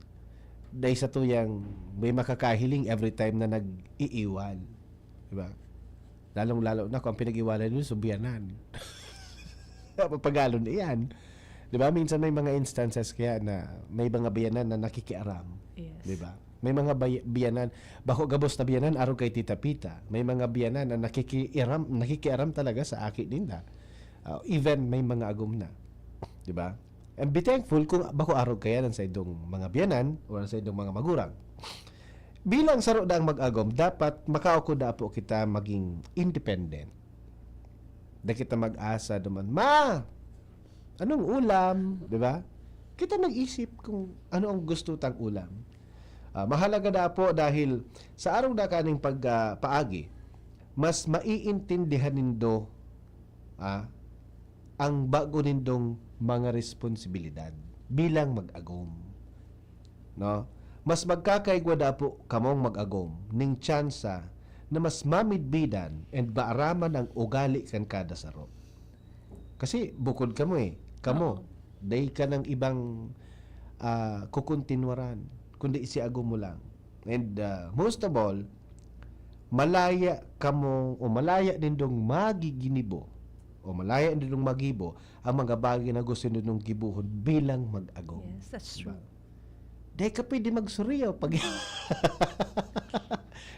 dahil sa tuyang may makakahiling every time na nag-iiwal. Di ba? Lalong-lalo na kung ang pinag-iwalan nyo, subyanan. Papagalon iyan. Di ba? Minsan may mga instances kaya na may mga biyanan na nakikiaram. Yes. Di ba? May mga bay-, biyanan, bako gabos na biyanan, arog kay Tita Pita. May mga biyanan na nakikiaram, nakikiaram talaga sa aki ninda. Ah, even may mga agom na. Di ba? And be thankful kung bako arog kaya ng sa idong mga biyanan o sa idong mga magurang. Bilang saro daang mag-agom, dapat makaukod na po kita maging independent. Da kita mag-asa duman, "Ma, anong ulam?" Di ba? Kita mag-isip kung ano ang gusto tang ulam. Ah, mahalaga na po dahil sa araw na kaning pag, ah, paagi, mas maiintindihan nindo, ah, ang bago nindong mga responsibilidad bilang mag-agom. No? Mas magkakaigwa da po kamong mag-agom ning tsansa na mas mamidbidan and maaraman ang ugali kan kada saro. Kasi bukod kamo eh. Kamo, Oo. Dai ka ng ibang, ah, kukontinwaran, kundi si agom mo lang. And, ah, most of all, malaya kamo o malaya nindong magiginibo o malaya nindong magibo ang mga bagay na gusto nindong gibohon bilang mag-agom. Yes, that's Diba? true. Dai ka pwede magsuriyaw pag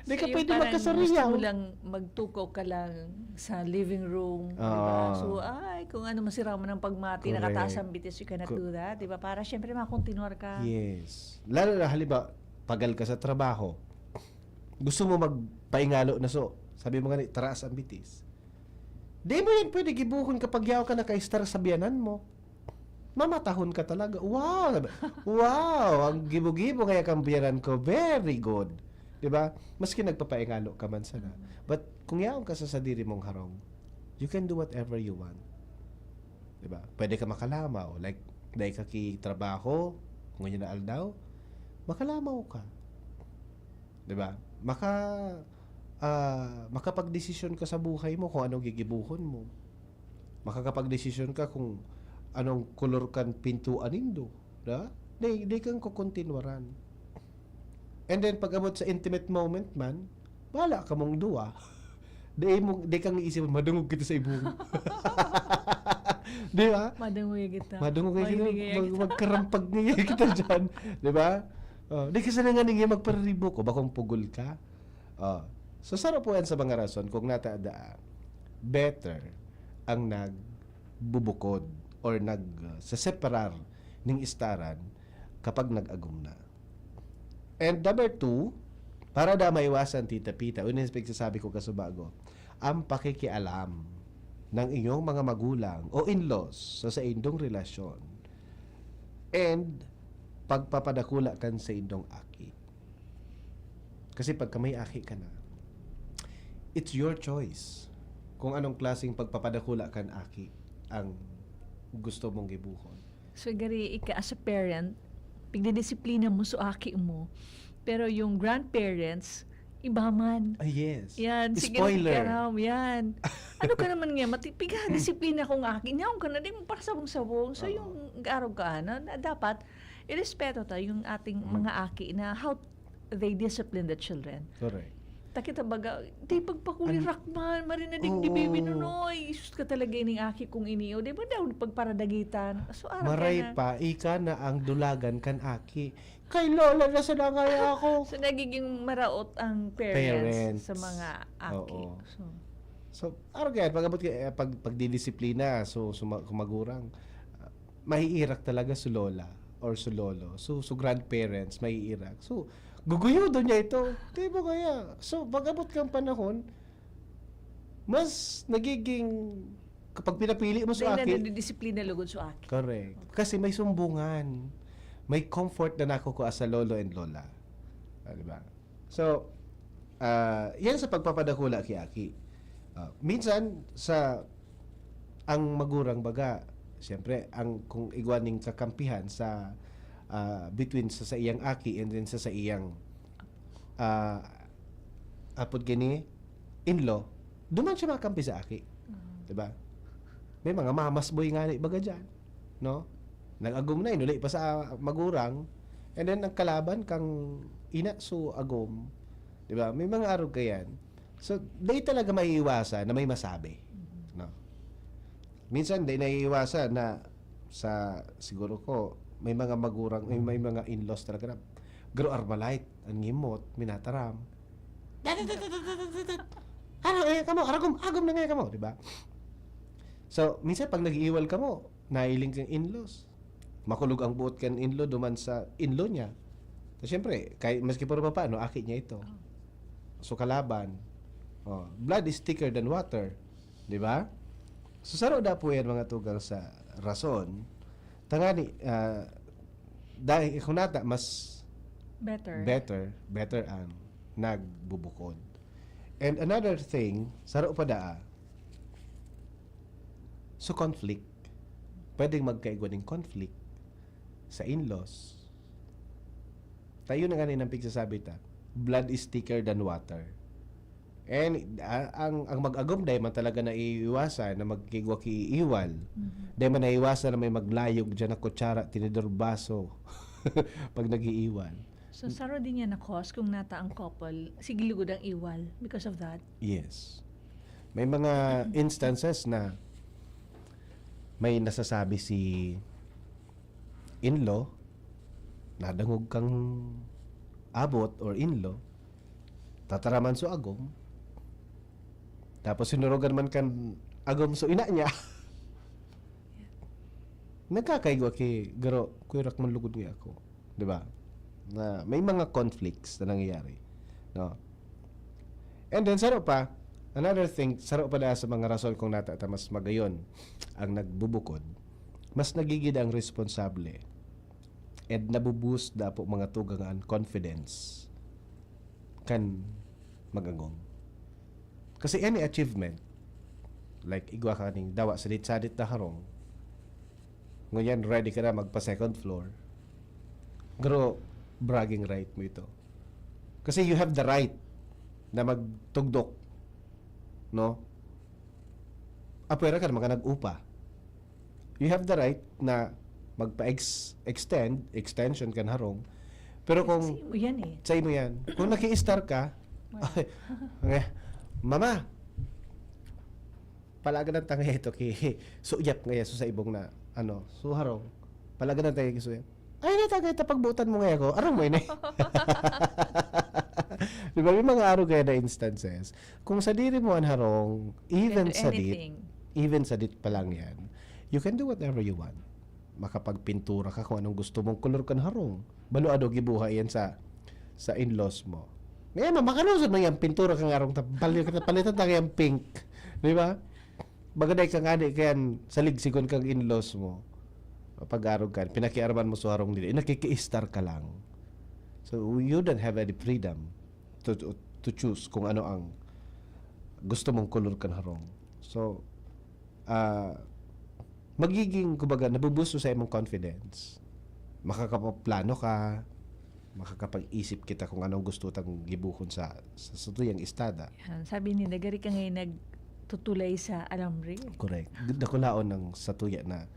Dai ka So, yung pwede parang magkasuriyaw. gusto mo lang magtukaw ka lang sa living room, di ba? Oo. So, ay, kung ano, masira mo ng pagmati, Correct. nakataas ang bitis, you cannot Co- do that, di ba? Para, syempre, makontinuar ka. Yes. Lalo na, halimbawa, pagal ka sa trabaho. Gusto mo magpaingalo na so, sabi mo nga ni, taraas ang bitis. Di mo yan pwede gibuhon kapag yaw ka naka-star sa biyanan mo. Mamatahon ka talaga. Wow! Sabi, "Wow! Ang gibo-gibo kaya kang biyanan ko. Very good." Di ba? Maski nagpapaingalo ka man sana. But kung yaon ka sa sadiri mong harong, you can do whatever you want. Di ba? Pwede ka makalamaw. Like, dahil ka ki trabaho, kung yun na aldaw, makalamaw ka. Di ba? Maka, ah, makapagdesisyon ka sa buhay mo kung anong gigibuhon mo. Makakapagdesisyon ka kung anong kolor kan pintuan nindo, da? Di, di kang kukontinwaran. And then, pag abot sa intimate moment man, bahala kamong duwa. Di mo, di kang iisip, "Madungog kita sa ibong." Di ba? Madungog kita. Madungog kita. Mahilig kita. Mag-, magkarampag ngayon kita dyan. Di ba? Oh, di kasi na nga niya magpararibok o bakong pugol ka. Oh. So, saro po yan sa mga rason kung natada, better ang nagbubukod or nag, uh, sa separar ning istaran kapag nag-agom na. And number two, para da maiwasan, Tita Pita, unin sa pagsasabi ko kasubago, ang pakikialam ng inyong mga magulang o in-laws sa saindong relasyon and pagpapadakula kan saindong aki. Kasi pagka may aki ka na, it's your choice kung anong klaseng pagpapadakula kan aki ang gusto mong gibuhon. So, gari, ika as a parent, pigdidisiplina mo so aki mo. Pero yung grandparents, iba man. Ah, yes. Yan, sige, Spoiler. Karam, yan. Ano ka naman nga, mati-, piga disiplina kong aki. Niyaon ka na, di mo para sabong-sabong. So, Oo. Yung arog ka, na, na dapat, irespeto ta yung ating Mm. mga aki na how they discipline the children. Correct. Takita baga, di pagpakulirak man, marina digdi Oo. Bibi Nonoy, isus ka talaga ining aki kong iniyo. Di ba daw pagparadagitan? So, arog ka Maray na. pa, ika na ang dulagan kan aki. Kay lola na sana kaya ako. So, nagiging maraot ang parents, Parents. Sa mga aki. Oo. So, So, arog yan, pag-abot ka, eh, pag, pagdidisiplina, so, so ma-, kung magurang, ah, maiirak talaga si lola or si lolo. So, so grandparents, maiirak. So, guguyudo niya ito. Di ba kaya? So, pag-abot kang panahon, mas nagiging, kapag pinapili mo sa dahil na aki, nadidisiplina lugod so aki. Correct. Kasi may sumbungan. May comfort na nakukuha sa lolo and lola. Ah, di ba? So, ah, yan sa pagpapadakula ki aki. Ah, minsan, sa ang magurang baga, siyempre, ang kung igwa ning kakampihan sa, ah, between sa, sa iyang aki and then sa, sa iyang, ah, apod gini, in-law, duman siya makampi sa aki. Mm. Di ba? May mga mamas boy nga ni baga dyan. No? Nag-agom na, inuli pa sa magurang, and then ang kalaban kang ina, so agom. Di ba? May mga arog ka yan. So, di talaga maiiwasan na may masabi. No? Minsan, di naiiwasan na sa, siguro ko, may mga magurang, may, may mga in-laws talaga na, garo Armalite, ang ngimot, minataram. Ano, eh, kamo, aragom, agom na nga kamo, di ba? So, minsan pag nag-iiwal kamo, nailing kang in-laws. Makulog ang buot kan in-law duman sa in-law niya. So, siyempre, kahit, maski puro pa paano, aki niya ito. So, kalaban. Oh, blood is thicker than water. Di ba? So, saro da po yan, mga tugang, sa rason. Tangani, ah, dahil kung nata, mas Better. better, better ang nagbubukod. And another thing, saro pa daa, so conflict. Pwedeng magkaigwa ning conflict sa in-laws. Tayo na ganin ang pigsasabi ta, blood is thicker than water. And ah, ang, ang mag-agom, dahil man talaga naiiwasan na magkigwa ki iwal. Mhm. Dahil man naiiwasan na may maglayog dyan na kutsara, tinidor, baso pag nag-iiwal. So, saro din yan na cause kung nata ang couple, sige lugod ang iwal because of that. Yes. May mga instances na may nasasabi si in-law, nadangog kang abot or in-law, tataraman so agom, tapos sinurugan man kan agom so ina niya. Nagkakaigwa ki, garo, kuirak man lugod nga ako. Di ba? Na may mga conflicts na nangyayari. No? And then, saro pa, another thing, saro pa na sa mga rason kung nata ta mas magayon ang nagbubukod, mas nagigid ang responsable. And nabuboost da po mga tugang an confidence kan mag-agom. Kasi any achievement, like igwa ka ning dawa sadit-sadit na harong, ngunyan ready ka na magpa second floor, pero bragging right mo ito. Kasi you have the right na magtugdok, no? Apwera ka naman ka nag-upa. You have the right na magpa-ex-, extend, extension kan harong. Pero kung Sa imo yan eh. Sa imo yan. Kung naki-star ka, Well. Ay, "Mama, palagadan ta ngaya ito ki suyap ngaya so sa ibong na, ano, so harong. Palagadan ta ngaya ki suyap." Ay, natagay ta pagbutan mo ngaya ko. Arong mo ini. Di ba? May mga arog kaya na instances. Kung sadiri mo an harong, even Can do sadit, anything. Even sadit pa lang yan, you can do whatever you want. Makapagpintura ka kung anong gusto mong kolor kan harong. Balo ano gibuha yan sa, sa in-laws mo. Ngayon, makanusod mo yung pintura kang arong ta-, pali-, palitan ta yung pink. Di ba? Bagaday ka nga di kayan saligsigon kang in-laws mo. Pag-arog ka, pinakiaraman mo sa harong nila, eh, nakiki-star ka lang. So, you don't have any freedom to, to, to choose kung ano ang gusto mong kolor kan harong. So, ah, magiging, kumbaga, nabubusto sa imong confidence. Makakapaplano ka, makakapag-isip kita kung anong gusto tang gibuhon sa, sa, sa tuyang estada. Yan. Sabi ni Nagari ka ngayon nagtutulay sa alambre. Correct. Dakulaon ng satuya na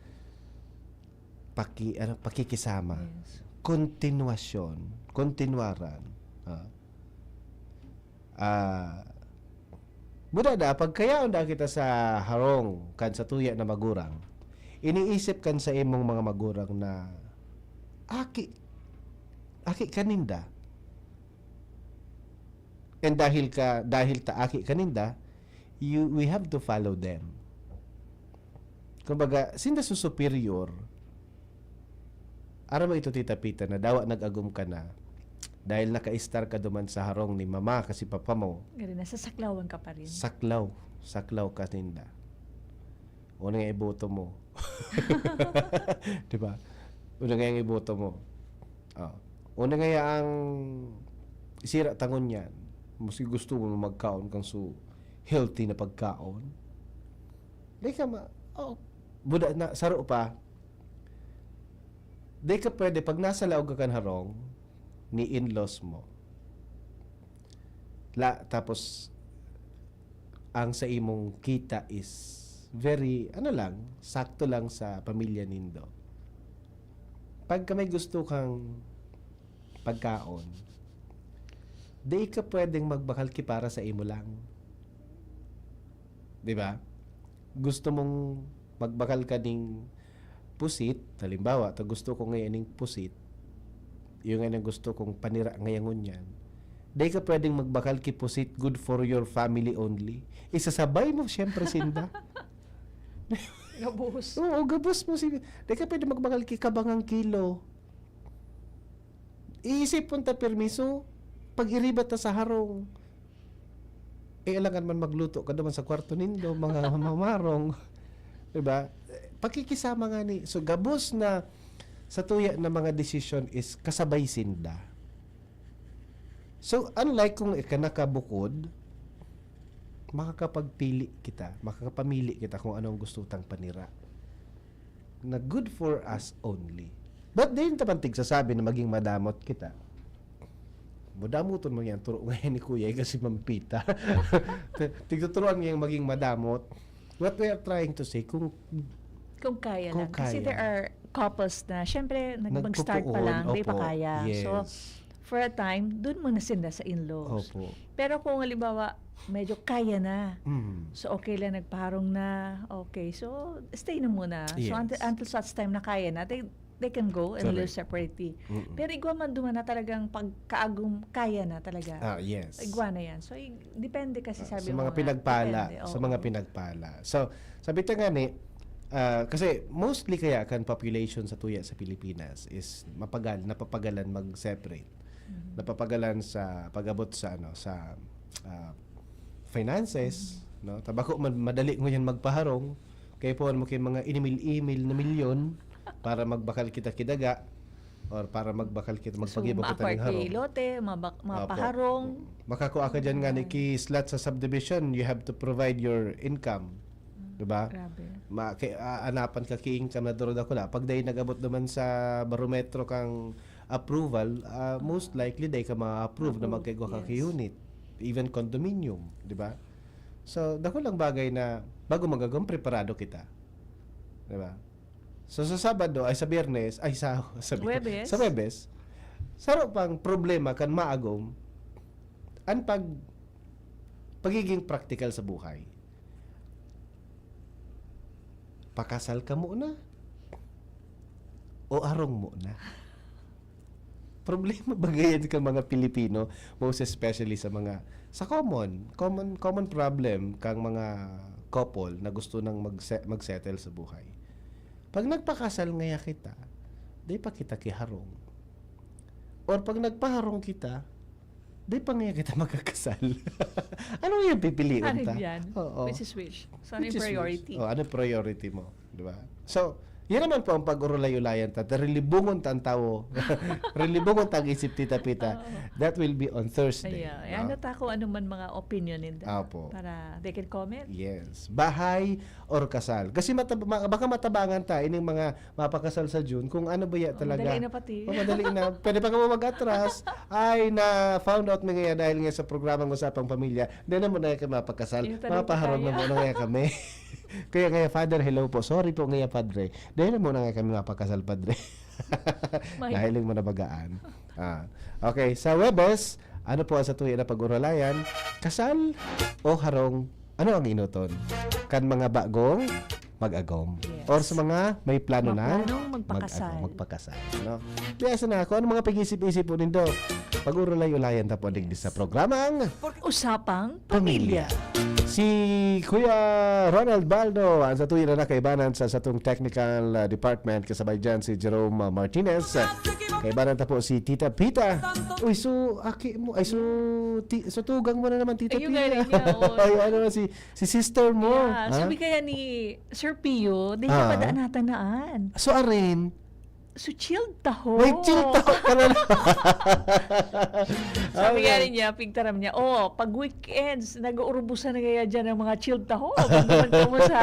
paki-, ano, pakikisama. Yes. Kontinuasyon. Kontinwaran. Ah. Ah, buda da, pagkayaon da kita sa harong kan satuya na magurang, iniisip kan sa imong mga magurang na aki, aki ka ninda. And dahil ka, dahil ta aki ka ninda, you, we have to follow them. Kumbaga, sinda su superior, aram mo ito, Tita Pita, na dawa nag-agom ka na dahil naka-star ka duman sa harong ni mama kasi papa mo. Gari, nasa saklawan ka pa rin. Saklaw. Saklaw ka ninda. Una nga iboto mo. Di ba? Una nga yung iboto mo. Ah. Una nga ang sira tangon yan. Mas gusto mo magkaon kang su healthy na pagkaon. Di ka ma-, oh, buda na, saro pa. Di ka pwede, pag nasa laog ka kan harong, ni in-laws mo. La, tapos, ang sa imong kita is very, ano lang, sakto lang sa pamilya nindo. Pagka may gusto kang pagkaon, di ka pwedeng magbakal ki para sa imo lang. Di ba? Gusto mong magbakal ka ning pusit, halimbawa, ta gusto ko ngayon ning pusit, yung nga na gusto kong panira ngayon ngunyan, di ka pwedeng magbakal ki pusit good for your family only. Isasabay mo, siyempre, sinda. Gabos. Oo, gabos mo. Sige. Di ka pwede magbakal ki kabangang kilo. Iisipon ta permiso, pag-iribat ta sa harong. Eh, alangan man magluto ka naman sa kwarto nindo, mga mamarong. Diba? Pakikisama nga ni. So, gabos na sa tuya na mga desisyon is kasabay sinda. So, unlike kung ika nakabukod, makakapagpili kita, makakapamili kita kung anong gusto tang panira na good for us only. But di ta man tigsasabi na maging madamot kita. Madamoton mo yan, turo ngayon ni Kuya, eh, kasi mampita. Tigtuturuan niya yung maging madamot. What we are trying to say, kung Kung kaya kung lang. Kasi kaya. There are couples na, syempre, nag-, mag-start pa lang, di pa kaya. Nagpupuon, opo. So, yes. For a time, dun muna sinda sa in-laws. Opo. Pero kung halimbawa, medyo kaya na. Mm. So, okay lang, nagparong na. Okay. So, stay na muna. So, Yes. until, until such time na kaya na, they, they can go and live Correct. Separately. Mm-mm. Pero igwa man duman na talagang pagkaagom, kaya na talaga. Ah, yes. Igwa na yan. So, i-, depende kasi Ah, sabi sa mo mga nga, pinagpala, depende, sa oo. mga pinagpala. So, sabi ta nga ni, ah, kasi mostly kaya kan population sa tuya sa Pilipinas is mapagal, napapagalan mag-separate. Mhm. Napapagalan sa pag-abot sa, ano, sa, ah, finances, Mhm. no? Tabako, mad-, madali ngunyan magpaharong, kaya po mo kay mga inimil-imil na milyon para magbakal kita kidaga or para magbakal kita, So, magpagibo kita ma-acquire ning harong. Ki lote, mabak-, Apo. mapaharong. Mm. Makakua ka dyan nga ni Ayan. ki slot sa subdivision, you have to provide your income. Mm, Diba? grabe. Ma-, kay, aanapan ka ki income na duro dakula. Pag dahil nag-abot naman sa barometro kang approval, ah, most Ah. likely dahil ka ma-approve na Approve, magkaigwa ka ki yes. unit. even condominium, di ba? So, dakulang bagay na bago mag-agom, preparado kita. Di ba? So, sa Sabado, ay sa Biyernes, ay sa, sabi, Huwebes? Sa Huwebes, saro pang problema kan maagom, ang pag, pagiging practical sa buhay. Pakasal ka muna o harong muna? Problema ba yan ka mga Pilipino, most especially sa mga, sa common, common, common problem kang mga couple na gusto nang magse-, magsettle sa buhay. Pag nagpakasal ngaya kita, di pa kita kiharong. Or pag nagpaharong kita, di pa ngaya kita magkakasal. Ano yung pipiliin Ano ta? yan? Oo. Which is which? So, ano Which yung is which? Priority? Oh, ano priority mo? Di ba? So, yan naman po ang pag-urulay-ulayan ta. Rilibungon ta ang tawo. Rilibungon ta ang isip, Tita Pita. Oo. That will be on Thursday. Ayan. Eh, No? Ano ta kung ano man mga opinion ninda? Apo. Para they can comment? Yes. Bahay or kasal? Kasi matab- ma- baka matabangan ta ining mga mapakasal sa June kung ano ba ya Oh, talaga. madali na pati. Oh, madali na. Pwede pa kamo mag-atras. Ay, na found out mi ngayon dahil nga sa programang Usapang Pamilya. Dahil na muna kayo mapakasal. Yung tanong Mapaharong ko na kaya. muna kaya kami. Kaya nga, Father, hello po. Sorry po nga, Padre. Dahil na muna nga kami mapakasal, Padre. May- Nahiling mo na bagaan. Ah. Okay, sa Webes, ano po ang sa tuya na pag-uralayan? Kasal o harong? Ano ang inuton? Kan mga bagong mag-agom. Yes. Or sa mga may plano Mga na planong magpakasal. Magpakasal. No? Kaya sa na, kung ano mga pag-isip-isip po nindo, pag-uralay-ulayan ta po digdi sa programang Usapang Pamilya. Pamilya. Si Kuya Ronald Baldo, ang sa tuwira na kaibanan sa satong technical uh, department, kasabay dyan si Jerome uh, Martinez. Uh, kaibanan ta po si Tita Pita. Uy, so, aki mo, ay, so, ti, so tugang mo na naman, Tita Ayun Pita. nga rin niya, oh. Ay, ano na si, si sister mo? Yeah, ha? Sabi kaya ni Sir Pio, di siya Ah. padaan natanaan. So, arin, So, chilled taho. May chilled taho ka na lang. Sabi nga Okay. rin niya, pigtaram niya, oh, pag weekends, nag-uurubusan na kaya dyan ang mga chilled taho. Pag naman ka mo sa,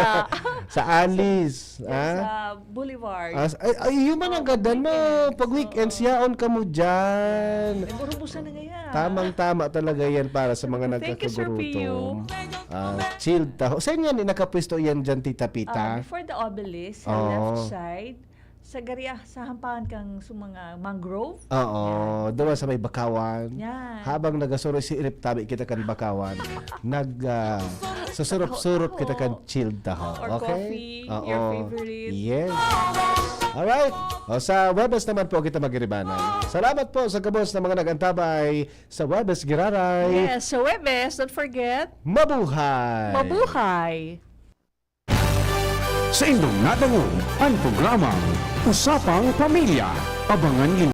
Sa Alice, sa ah? Boulevard. As, ay, ay, yun man ang Oh, ganda, no? weekends. Pag weekends, Oo. yaon ka mo dyan. Nag-uurubusan na kaya. Tamang-tama talaga yan para sa mga Thank you, Sir nagkakagurutom. Pio. Ah, chilled taho. Saan yan, eh, nakapuesto yan dyan, Tita Pita? Ah, before the obelisk, sa Oo. left side, sa gari, sa hampahan kang sa mga mangrove. Oo, doon sa may Bakawan. Yan. Habang nagasuroy si Irip tabi kita kan Bakawan, nag ah, susurup-surup kita kan chilled taho. Or Okay? coffee, your Oo. favorite. Yes. Alright. O, sa Webes naman po kita magiribanan. Salamat po sa gabos na mga nag-antabay sa Webes Giraray. Yes, sa Webes, don't forget, Mabuhay! mabuhay! Sa inyong nadangog ang programang Usapang Pamilya. Abangan